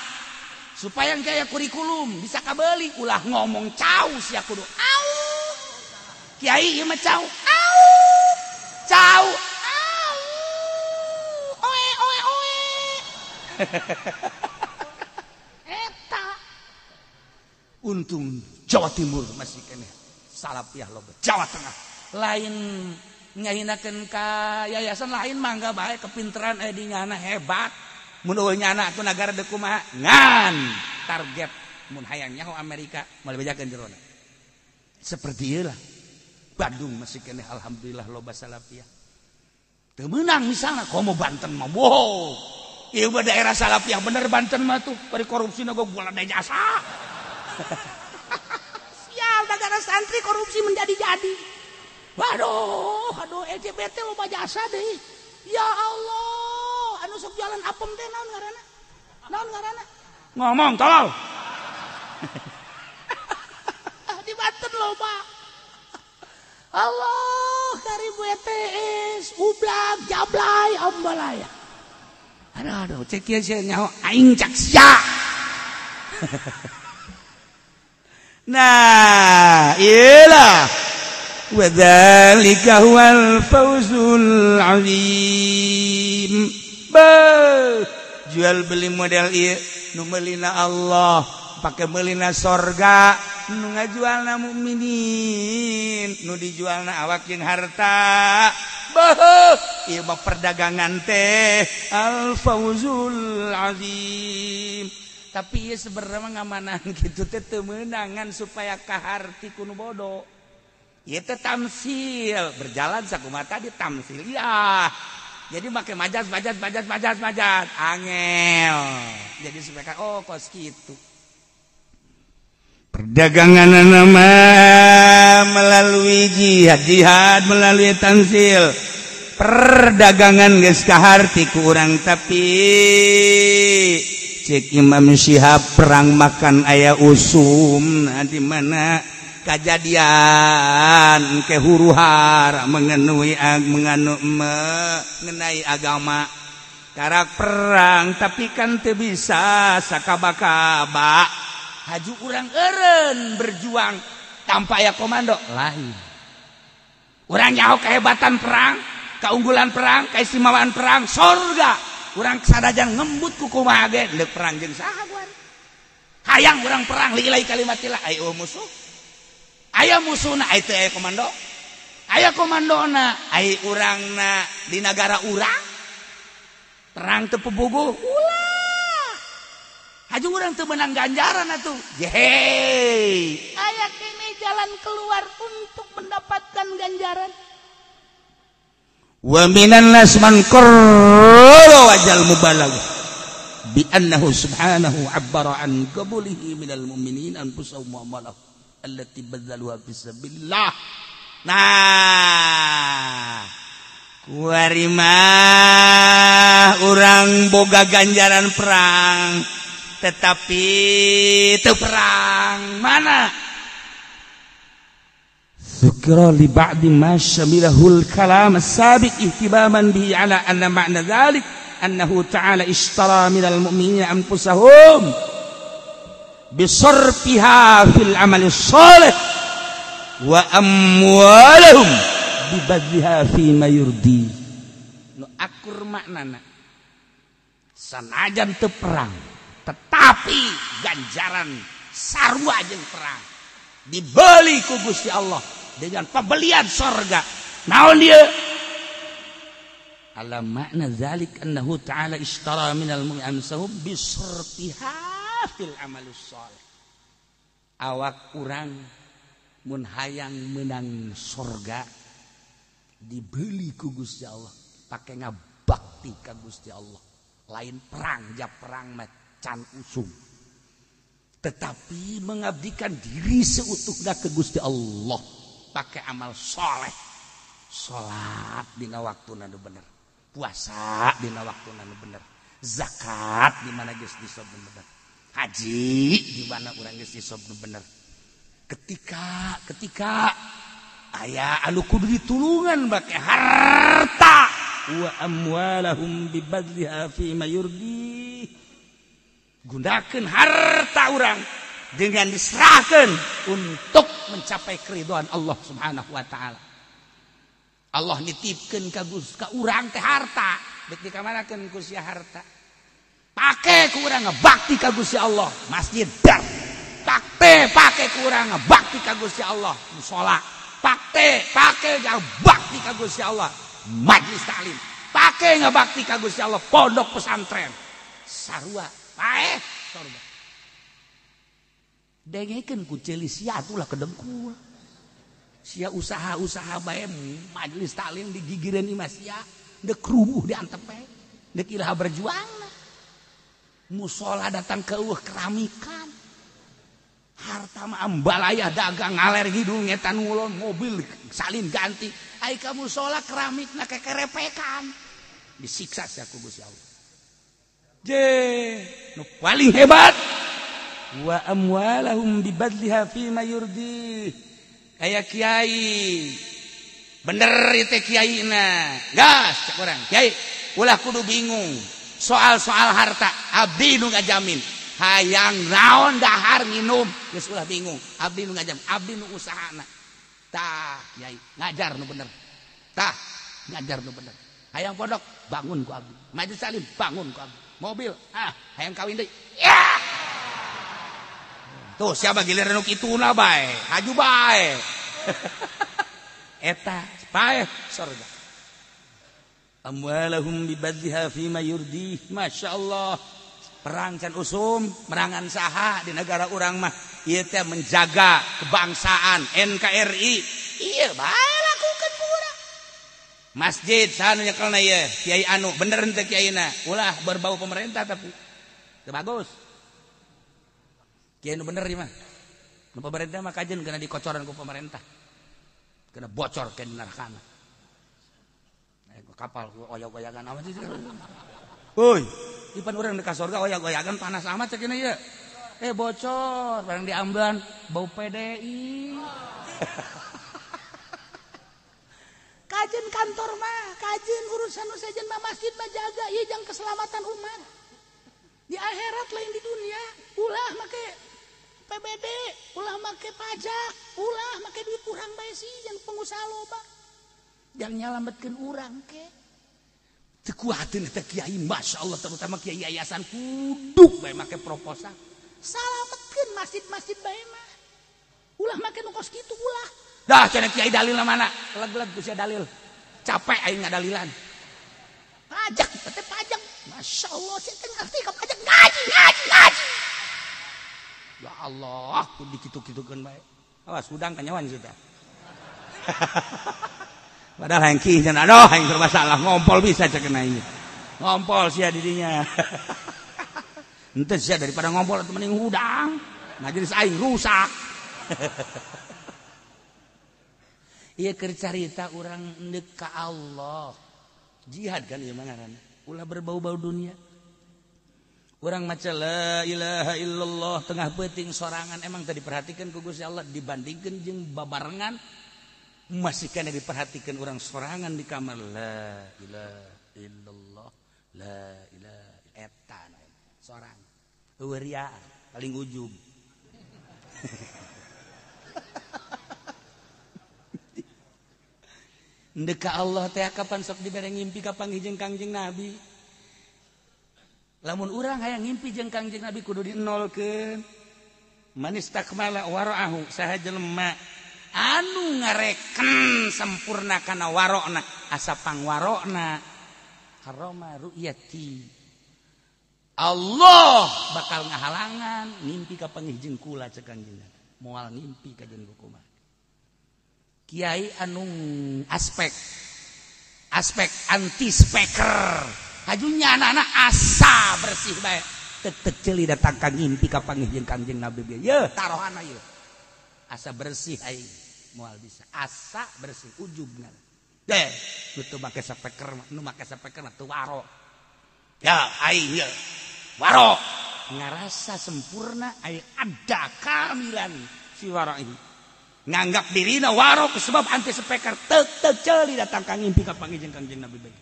Supaya kayak kurikulum bisa kabeli ulah ngomong cau sia kudu au. Kiai ieu mah cau au. Cau au. Oe oe oe. Eta. Untung Jawa Timur masih keneh salafiyah loba. Jawa Tengah lain ngahinakeun ka yayasan lain mangga bae kepinteran di nyana hebat. Mun eueuh nyana atuh nagara deuk kumaha ngan target mun hayang nyaho Amerika moal bejakeun jerona. Seperti ieu lah. Bandung masih keneh alhamdulillah loba salafiyah. Teu meunang misalna komo Banten mah wow. Ieu mah daerah salafiyah bener Banten mah tuh bari korupsina ge gula jasa. Sial negara santri korupsi menjadi-jadi. Waduh, aduh LGBT loba jasa deui. Ya Allah. Anu sok jualan apem teh naon ngaranna? Naon ngaranna? Ngomong tolol. Di Banten loba. Allah karibu ETS, ublak, jablay, ambalaya. Aduh aduh cek ieu sia nyaho aing cak sia. Nah, iyalah. Wa dzalika huwal fawzul azim. Beuh, jual beli model ieu nu meulina Allah, pake meulina sorga, nu ngajualna mukminin, nu dijualna awak jeung harta. Beuh, Ieu mah perdagangan teh al fauzul azim. Tapi ieu sebenarnya mah ngamanan kitu teh teu meunangan supaya kaharti ku nu bodoh. Ieu teh tamsil, berjalan sakumaha tadi tamsiliyah. Jadi make majas majas majas majas majas angel. Jadi supaya oh kos kitu. Perdagangan nama melalui jihad, jihad melalui tamsil. Perdagangan geus kaharti ku urang tapi cek Imam Syihab perang makan aya usum nah di mana kejadian ke huru-hara mengenai agama karak perang tapi kan teu bisa sakaba-kaba haju urang eureun berjuang tanpa aya komando lain. Urang nyaho kehebatan perang, keunggulan perang, keistimewaan perang, sorga. Urang sadajan ngembut ku kumaha ge deuk perang jeung saha buan. Hayang urang perang lillahi kalimatillah ai musuh. Aya musuhna ai teu aya komando. Aya komandona ai urangna di nagara urang. Perang teu puguh ulah. Haju urang teu meunang ganjaran atuh. Jehey. Aya kene jalan keluar untuk mendapatkan ganjaran. Wa minan nas man qarra wajal mubalagh bi annahu subhanahu abbara an qabulihi minal mu'minin anfusahum wa amwalahum allati badzaluha fi sabilillah. Nah, kuari mah urang boga ganjaran perang tetapi teu perang mana Zukra li ba'di ma syamilahul kalam as-sabiq ihtimaman bihi ala anna ma'na dzalik annahu ta'ala ishtara minal mu'minina anfusahum bisarfiha fil amali shalih wa amwalahum bibadliha fi ma yurdi. Nu akur maknana sanajan teu perang tetapi ganjaran sarua jeung perang dibeli ku Gusti Allah dengan pembelian sorga. Naon dia? Ala makna zalik annahu ta'ala ishtara minal mu'minina anfusahum bisarfiha fil amalis shalih. Awak urang mun hayang menang sorga dibeli ku Gusti Allah pake ngabakti ka Gusti Allah. Lain perang, ja perang mah can usum. Tetapi mengabdikan diri seutuhnya ke Gusti Allah pakai amal soleh, salat dina waktuna nu bener, puasa dina waktuna nu bener, zakat di mana geus disob nu bener, haji di mana urang geus disob nu bener. Ketika aya anu kudu ditulungan make harta wa amwalahum bibadliha fi ma yurdi, gunakeun harta urang dengan diserahkan untuk mencapai keridhaan Allah Subhanahu wa taala. Allah nitipkeun ka ka urang teh harta, deuk dikamanakeun ku sia harta. Pake ku urang ngabakti ka Gusti Allah, masjid dar. Pake ku urang ngabakti ka Gusti Allah, musala. Pake ngabakti ka Gusti Allah, majlis taklim. Pake ngabakti ka Gusti Allah, pondok pesantren. Sarua paeh sorga. Dengekeun ku ceuli sia atuh lah kedengkul. Sia usaha-usaha bae majelis taklim digigireun imah sia, deuk rubuh diantep bae. Deuk iraha berjuang. Musola datang ke eueuh keramikan. Harta mah ambalaya dagang ngaler ngidul ngetan ngulon mobil salin ganti. Ai ka musola keramikna kekerepekan. Disiksa sia ku Gusti Allah. Je, nu paling hebat wa amwalahum bibadliha fi ma yurdi. Aya kiai bener ieu teh kiaina, gas cek urang kiai ulah kudu bingung soal-soal harta, abdi nu ngajamin hayang naon dahar nginum geus ulah bingung, abdi nu ngajamin, abdi nu usahana. Tah kiai ngajar nu bener, tah ngajar nu bener, hayang pondok bangun ku abdi, majelis taklim bangun ku abdi, mobil ah hayang kawin deui ya. Tuh siapa giliran nu kituna bae, haju bae. Eta paeh sorga. Amwalahum bibadhiha fima yurdih. Masya Allah. Perang can usum, merangan saha di negara urang mah. Ieu teh menjaga kebangsaan NKRI. Ieu bae lakukeun ku urang. Masjid saha nu nyekelna ieu? Kiai anu bener henteu kiaina. Ulah berbau pemerintah tapi teu bagus. Kiai nu bener ieu mah. Nu pemerintah mah kajen kena dikocoran ku pemerintah. Kena bocor ke nerakana. Kapal oyag-oyagan amat sih. Woi, ipan urang di ka surga oyag-oyagan panas amat cek ieu. Bocor, barang diamban bau PDI. Kajen kantor mah, kajen urusan nu sejen mah masjid mah jaga ieu jang keselamatan umat. Di akhirat lain di dunia, ulah make PBD, ulah make pajak, ulah make duit urang bae sih jang pengusaha loba. Jangan nyalametkeun urang ke. Teu kuateun teh kiai, Masya Allah, terutama kiai yayasan kudu bae make proposal. Salametkeun masjid-masjid bae mah. Ulah make nu kos kitu ulah. Dah cenah kiai dalilna mana? Leg-leg ku sia dalil. Capek aing ngadalilan. Pajak teh pajak. Masya Allah, sia teh ngerti ka pajak ngaji, ngaji, ngaji. Ya Allah, ku dikitu-kitukeun bae. Awas hudang kanyawan sia teh. Padahal yang ki cenah aduh aing serba salah ngompol bisa cek ieu. Ngompol sia didinya. Henteu sia daripada ngompol atuh mending hudang. Majelis aing rusak. Ieu keur carita urang endek ka Allah. Jihad kan ieu mah ngaranna. Ulah berbau-bau dunia. Urang maca la ilaha illallah tengah peuting sorangan emang teu diperhatikeun ku Gusti Allah dibandingkeun jeung babarengan. Masih kena diperhatikan orang sorangan di kamar la ilaha illallah la ilaha eta sorang eueuh ria paling ujub. Ndek ka Allah teh kapan sok dibere ngimpi ka panggih jeung Kangjeng Nabi. Lamun urang hayang ngimpi jeung Kangjeng Nabi kudu dinolkeun. Manis takmala wara'ahu saha jelema anu ngareken sempurna kana warokna asa pangwarokna haroma ru'yati Allah bakal ngahalangan ngimpi ka panggih jeung kula cek Kangjeng Nabi moal ngimpi ka jeung kumaha kiai anu aspek aspek anti speaker hajunya anak-anak asa bersih bae tek ceuli datang ka ngimpi ka panggih jeung Kangjeng Nabi ye tarohana ye asa bersih aing moal bisa asa bersih ujubna deh nu teu make speaker nu make speaker mah teu waro ya aing ye waro ngarasa sempurna aing ada kamilan si waro ini nganggap dirina waro sebab anti speaker tek tek ceuli datang ka ngimpi ka panggih jeung Kangjeng Nabi bae.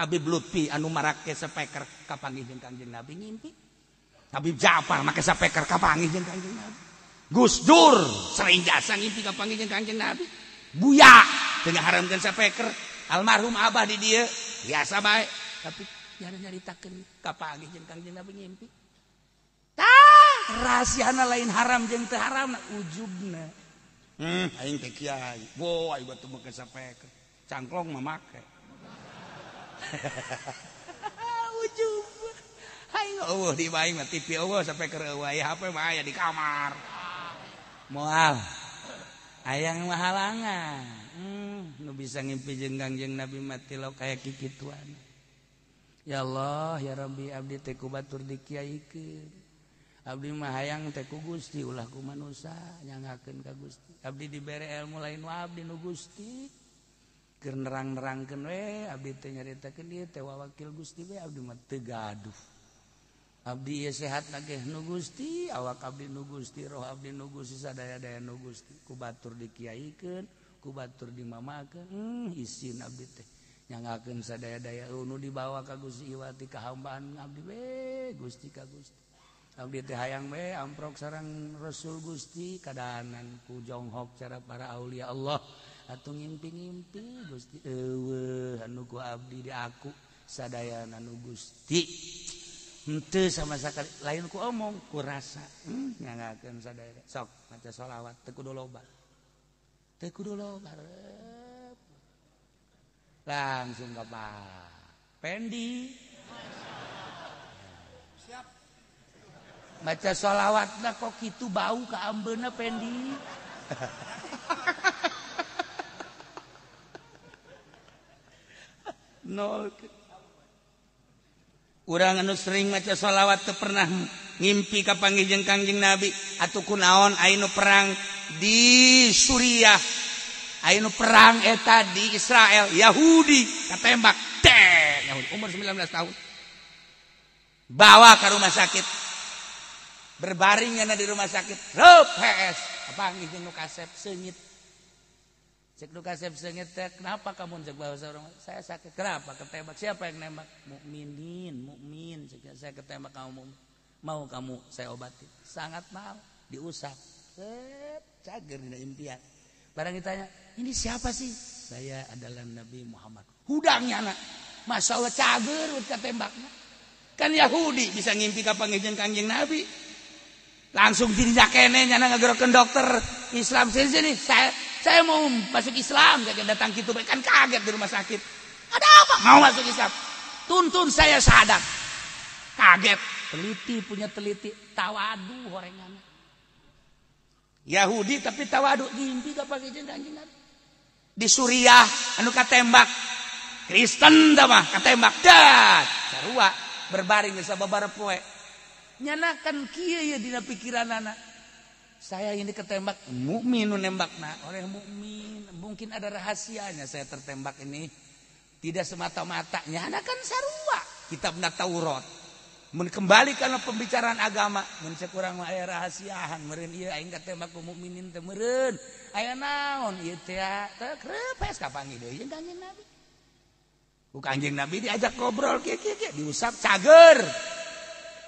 Habib Lutfi anu marake speaker ka panggih jeung Kangjeng Nabi ngimpi. Habib Ja'far make speaker ka panggih jeung Kangjeng Nabi. Gus Dur sering jasa ngimpi ka panggih jeung Kangjeng Nabi. Buya teu ngaharamkeun speaker. Almarhum abah di dieu biasa bae tapi nyari-nyaritakeun ka panggih jeung Kangjeng Nabi ngimpi. Tah rahasiana lain haram jeung teu haram ujubna. Aing teh kiai. Wo aing batu make speaker. Cangklong mah make. Ujub. Aing eueuh di bae mah TV eueuh speaker eueuh aya HP mah aya di kamar. Moal. Ayang mah halangan. Nu bisa ngimpi jeung Kangjeng Nabi mah tilok kaya kikituan. Ya Allah, ya Rabbi abdi teh ku batur dikiaikeun. Abdi mah hayang teh ku Gusti ulah ku manusa nyangakeun ka Gusti. Abdi dibere ilmu lain wa abdi nu Gusti. Keur nerang-nerangkeun we abdi teh nyaritakeun ieu teh wakil Gusti we abdi mah teu gaduh. Abdi ieu sehat nageh nu Gusti, awak abdi nu Gusti, roh abdi nu Gusti, sadaya-daya nu Gusti. Ku batur dikiaikeun, ku batur dimamakeun, isin abdi teh nyangakeun sadaya-daya nu dibawa ka Gusti iwati kahambaan abdi we Gusti ka Gusti. Abdi teh hayang we amprok sareng Rasul Gusti kadahanan ku jonghok cara para aulia Allah atuh ngimpi-ngimpi Gusti eueuh anu ku abdi di aku sadayana nu Gusti henteu sama sakali lain ku omong ku rasa nyangakeun sadaya sok maca sholawat teu kudu loba teu kudu loba langsung kapal. Pendi. Siap. Maca sholawatna kok kitu bau ka ambeuna Pendi. Nol. Urang anu sering maca sholawat teu pernah ngimpi kapanggih jeung Kangjeng Nabi atuh kunaon aya nu perang di Suriah, aya nu perang eta di Israel, Yahudi katembak teh Yahudi umur 19 tahun. Bawa ke rumah sakit. Berbaring nyana di rumah sakit. Reup HS. Kapanggih jeung nu kasep seungit. Cek nu kasep seungit teh, kenapa kamu cek bahasa orang? Saya sakit. Kenapa ketembak? Siapa yang nembak? Mukminin, mukmin. Cek saya ketembak kamu. Mau kamu saya obati? Sangat mau. Diusap. Set, cager dina impian. Barang ditanya, ini siapa sih? Saya adalah Nabi Muhammad. Hudangnya anak. Masya Allah cager ketembaknya. Kan Yahudi bisa ngimpi kapanggih jeung Kangjeng Nabi. Langsung dirinya kene nyana ngagerokeun dokter Islam sini sini. Saya mau masuk Islam, saya datang gitu kan kaget di rumah sakit. Ada apa? Mau masuk Islam. Tuntun saya syahadat. Kaget, teliti punya teliti, tawadu horengan. Yahudi tapi tawadu ngimpi kapanggih jeung Kangjeng Nabi. Di Suriah anu katembak. Kristen tah mah katembak. Dat, sarua berbaring geus sababaraha poe. Nyana kan kieu ye dina pikiranana. Saya ini ketembak mukmin nu nembakna oleh mukmin, mungkin ada rahasianya saya tertembak ini. Tidak semata-mata nyana kan sarua kitabna Taurat. Mun kembali kana pembicaraan agama, mun cek urang mah aya rahasiaan meureun ieu aing katembak ku mukminin teh meureun. Aya naon ieu teh teh krepes kapanggih deui jeung Kangjeng Nabi. Ku Kangjeng Nabi diajak ngobrol kieu kieu kieu diusap cager.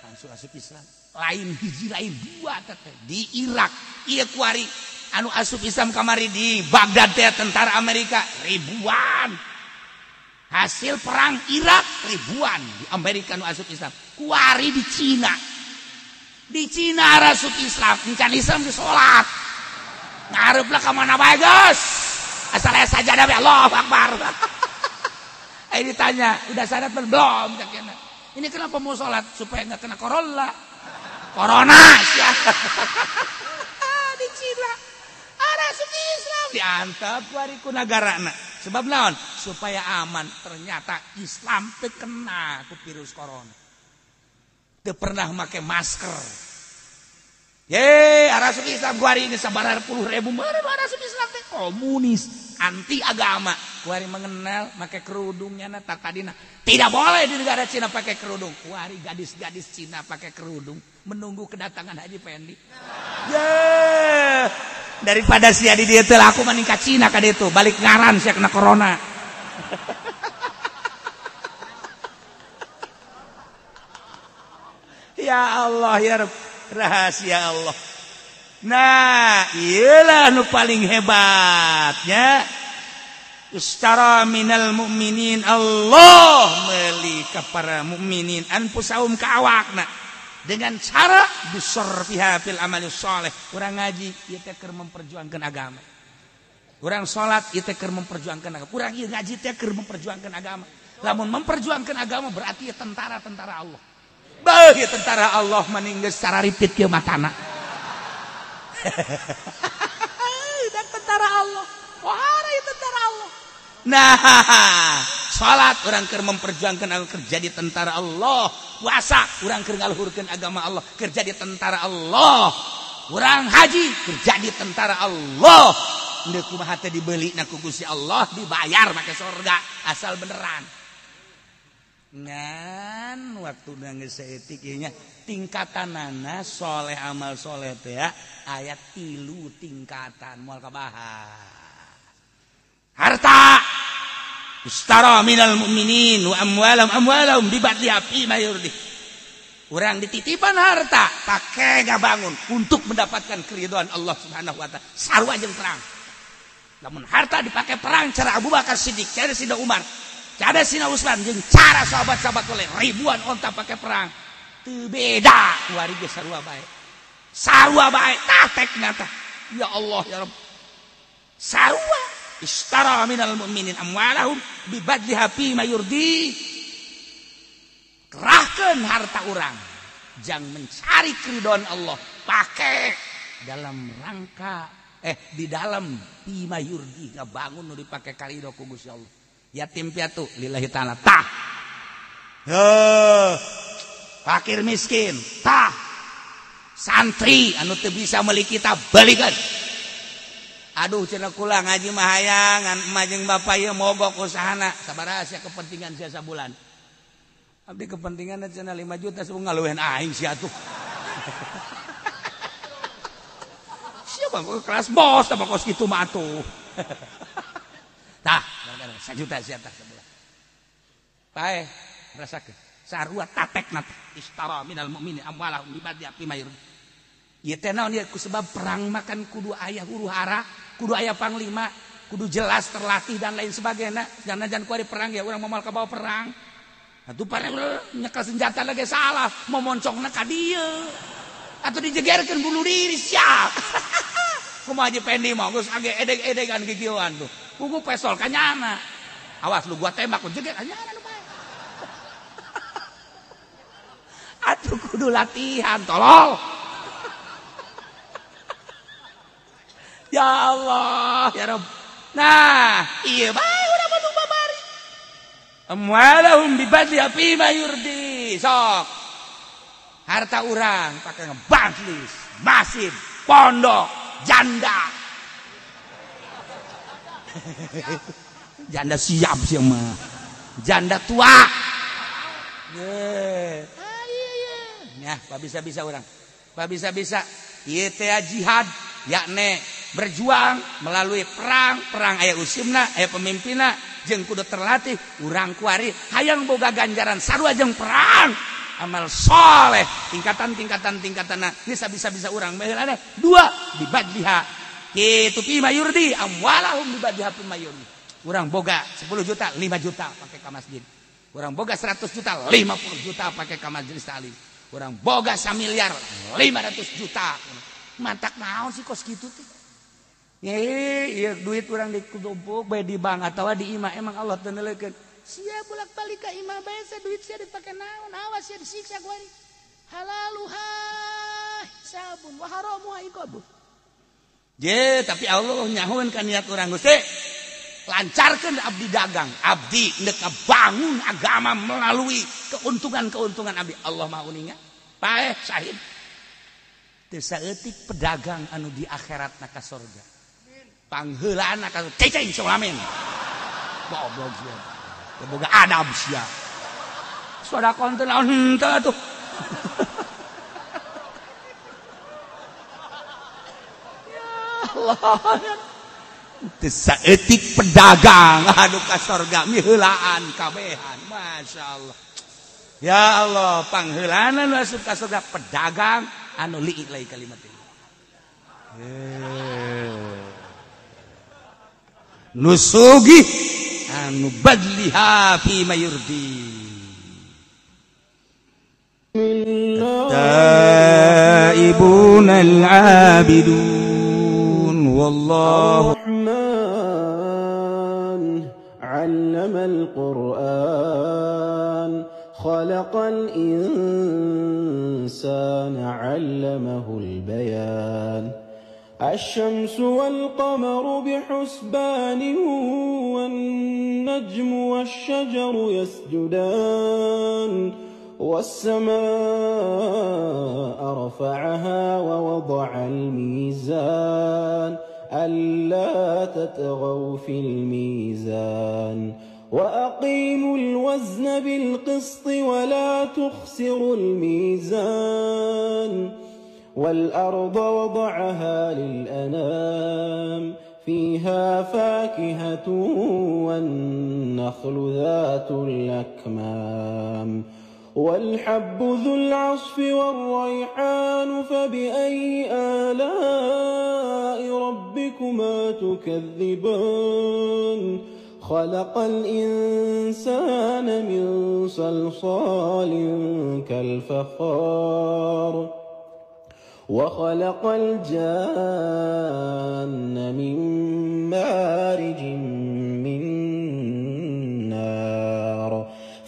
Langsung asup Islam. Lain hiji lain dua teh di Irak ieu kuari anu asup Islam kamari di Baghdad teh tentara Amerika ribuan. Hasil perang Irak ribuan di Amerika nu asup Islam. Kuari di Cina. Di Cina asup Islam, encan Islam di salat. Ngareuplah ka mana bae geus. Asal aya sajadah bae Allahu Akbar. Ayo ditanya, udah syahadat belum? Ini kenapa mau sholat? Supaya nggak kena corona. Corona ya. Di Cina ada suku Islam diantep kuari ku nagarana. Sebab naon? Supaya aman. Ternyata Islam teu kena ku virus corona. Teu pernah make masker. Ye, arasup Islam kuari geus sabaraha puluh ribu meureun arasup Islam teh komunis, anti agama. Kuari mengenal make kerudungnya na tadina. Tidak boleh di negara Cina pakai kerudung. Kuari gadis-gadis Cina pakai kerudung menunggu kedatangan Haji Pendi. Ye, daripada sia di dieu teu laku mending ka Cina ka ditu, balik ngaran sia kena corona. Ya Allah ya Rabb, rahasia Allah. Nah, iyalah nu paling hebatnya. Istara minal mukminin, Allah meuli ka para mukminin anfusahum ka awakna dengan cara bisorfiha fil amali sholeh. Urang ngaji ieu teh keur memperjuangkan agama. Urang salat ieu teh keur memperjuangkan agama. Urang ieu ngaji teh keur memperjuangkan agama. Lamun memperjuangkan agama berarti tentara-tentara Allah. Beuh ieu tentara Allah maning geus sararipit kieu matana. Dan tentara Allah. Wah, ieu tentara Allah. Nah, salat urang keur memperjuangkan agama kerja di tentara Allah. Puasa urang keur ngaluhurkeun agama Allah, kerja di tentara Allah. Urang haji kerja di tentara Allah. Ndeu kumaha teh dibeli na ku Gusti Allah, dibayar make sorga asal beneran. Ngan waktu geus saeutik ieu nya tingkatanana soleh amal soleh teh aya 3 tingkatan moal kabahas. Harta istara minal mu'minin wa amwalahum amwalahum bibadliha fi ma yurdi. Urang dititipan harta pakai ngabangun untuk mendapatkan keridhaan Allah Subhanahu wa taala. Sarua jeung perang. Lamun harta dipakai perang cara Abu Bakar Siddiq, cara Sidna Umar, cara Sidna Utsman jeung cara sahabat-sahabat oleh ribuan onta pakai perang. Teu beda kuari ge sarua bae. Sarua bae tah tekna tah. Ya Allah ya Rabb. Sarua istara minal mu'minin amwalahum bibadliha fi ma yurdi. Gunakan harta orang jang mencari keridhaan Allah, pakai dalam rangka di dalam bima yurdi ngabangun nu dipake karido ku Gusti Allah. Yatim piatu lillahi ta'ala tah. Heuh. Fakir miskin tah. Santri anu teu bisa meuli kitab belikeun. Aduh cenah kula ngaji mah hayangan emak jeung bapak ieu mogok usahana. Sabaraha sia kepentingan sia sabulan? Abdi kepentingan cenah 5 juta sebung ngaluwehan aing sia atuh. Siapa kelas bos sama kos gitu mah atuh. Tah, 1 juta sia tah sabulan. Paeh rasakeun. Sarua tatekna istara minal mu'mini amwalahum bibadi fi mayur. Ieu teh naon ieu ku sebab perang makan kudu aya huru hara, kudu aya panglima, kudu jelas terlatih dan lain sebagainya. Jangan kuari perang ya urang moal kabawa perang. Atuh pare nyekel senjata lagi salah, momoncongna ka dieu. Atuh dijegerkeun bunuh diri siap. Kumaha Haji Pendi mah geus age edeg-edegan kikieuan tuh. Kuku pesol ka nyana. Awas lu gua tembak lu jeger ka nyana lu bae. Atuh kudu latihan tolol. Ya Allah, ya Rabb. Nah, ieu bae urang mah nu babari. Amwalahum bibadli fi ma yurdi. Sok. Harta urang pakai ngebangklis, masjid, pondok, janda. Janda siap sih mah. Janda tua. Ye. Ah iya iya. Nah, pak bisa-bisa urang. Pak bisa-bisa ieu teh jihad yakni berjuang melalui perang, perang aya usimna, aya pemimpinna, jeung kudu terlatih, urang kuari hayang boga ganjaran sarua jeung perang. Amal soleh tingkatan-tingkatan tingkatanna geus bisa-bisa urang baheulana dua dibadliha kitu fi mayurdi amwalahum bibadliha fi mayurdi. Urang boga 10 juta 5 juta pake ka masjid. Urang boga 100 juta 50 juta pake ka majelis taklim. Urang boga 1 miliar 500 juta. Mantak naon sih kos kitu teh? Ieu duit urang dikumpul bae di bank atawa di imah emang Allah teu neuleukeun. Sia bolak-balik ka imah bae sia duit sia dipake naon, awas sia disiksa ku ari. Halaluha hisabun wa haramuha iqabun. Je, tapi Allah nyahueun ka niat urang Gusti. Lancarkeun abdi dagang, abdi neuk bangun agama melalui keuntungan-keuntungan abdi. Allah Maha uninga. Paeh sahid. Teu saeutik pedagang anu di akhiratna ka sorga. Pangheulaanna ka cicing solamin. Goblok sia. Boga adab sia. Sedekah teh naon henteu atuh. Ya Allah. Teu saeutik pedagang anu ka sorga miheulaan kabehan. Masyaallah. Ya Allah, pangheulaanna nu asup ka sorga pedagang anu liik lagi kalimat ini. Nusugi anu badliha fi mayurdi. Taibun al-abidun wallahu الرحمن علم القرآن خلق الإنسان علمه البيان الشمس والقمر بحسبان والنجم والشجر يسجدان والسماء رفعها ووضع الميزان ألا تطغوا في الميزان وأقيموا الوزن بالقسط ولا تخسروا الميزان والأرض وضعها للأنام فيها فاكهة والنخل ذات الأكمام والحب ذو العصف والريحان فبأي آلاء ربكما تكذبان خلق الإنسان من صلصال كالفخار وخلق الجان من مارج من نار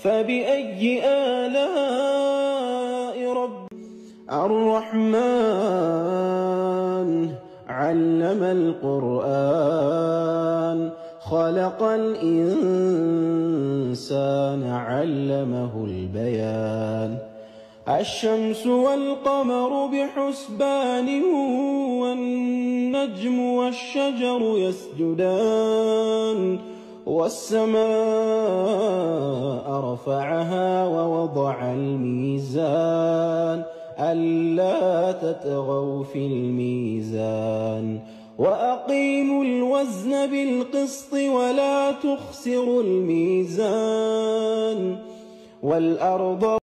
فبأي آلاء الرحمن علم القرآن خلق الإنسان علمه البيان الشمس والقمر بحسبان والنجم والشجر يسجدان والسماء رفعها ووضع الميزان ألا تطغوا في الميزان وأقيموا الوزن بالقسط ولا تخسروا الميزان والأرض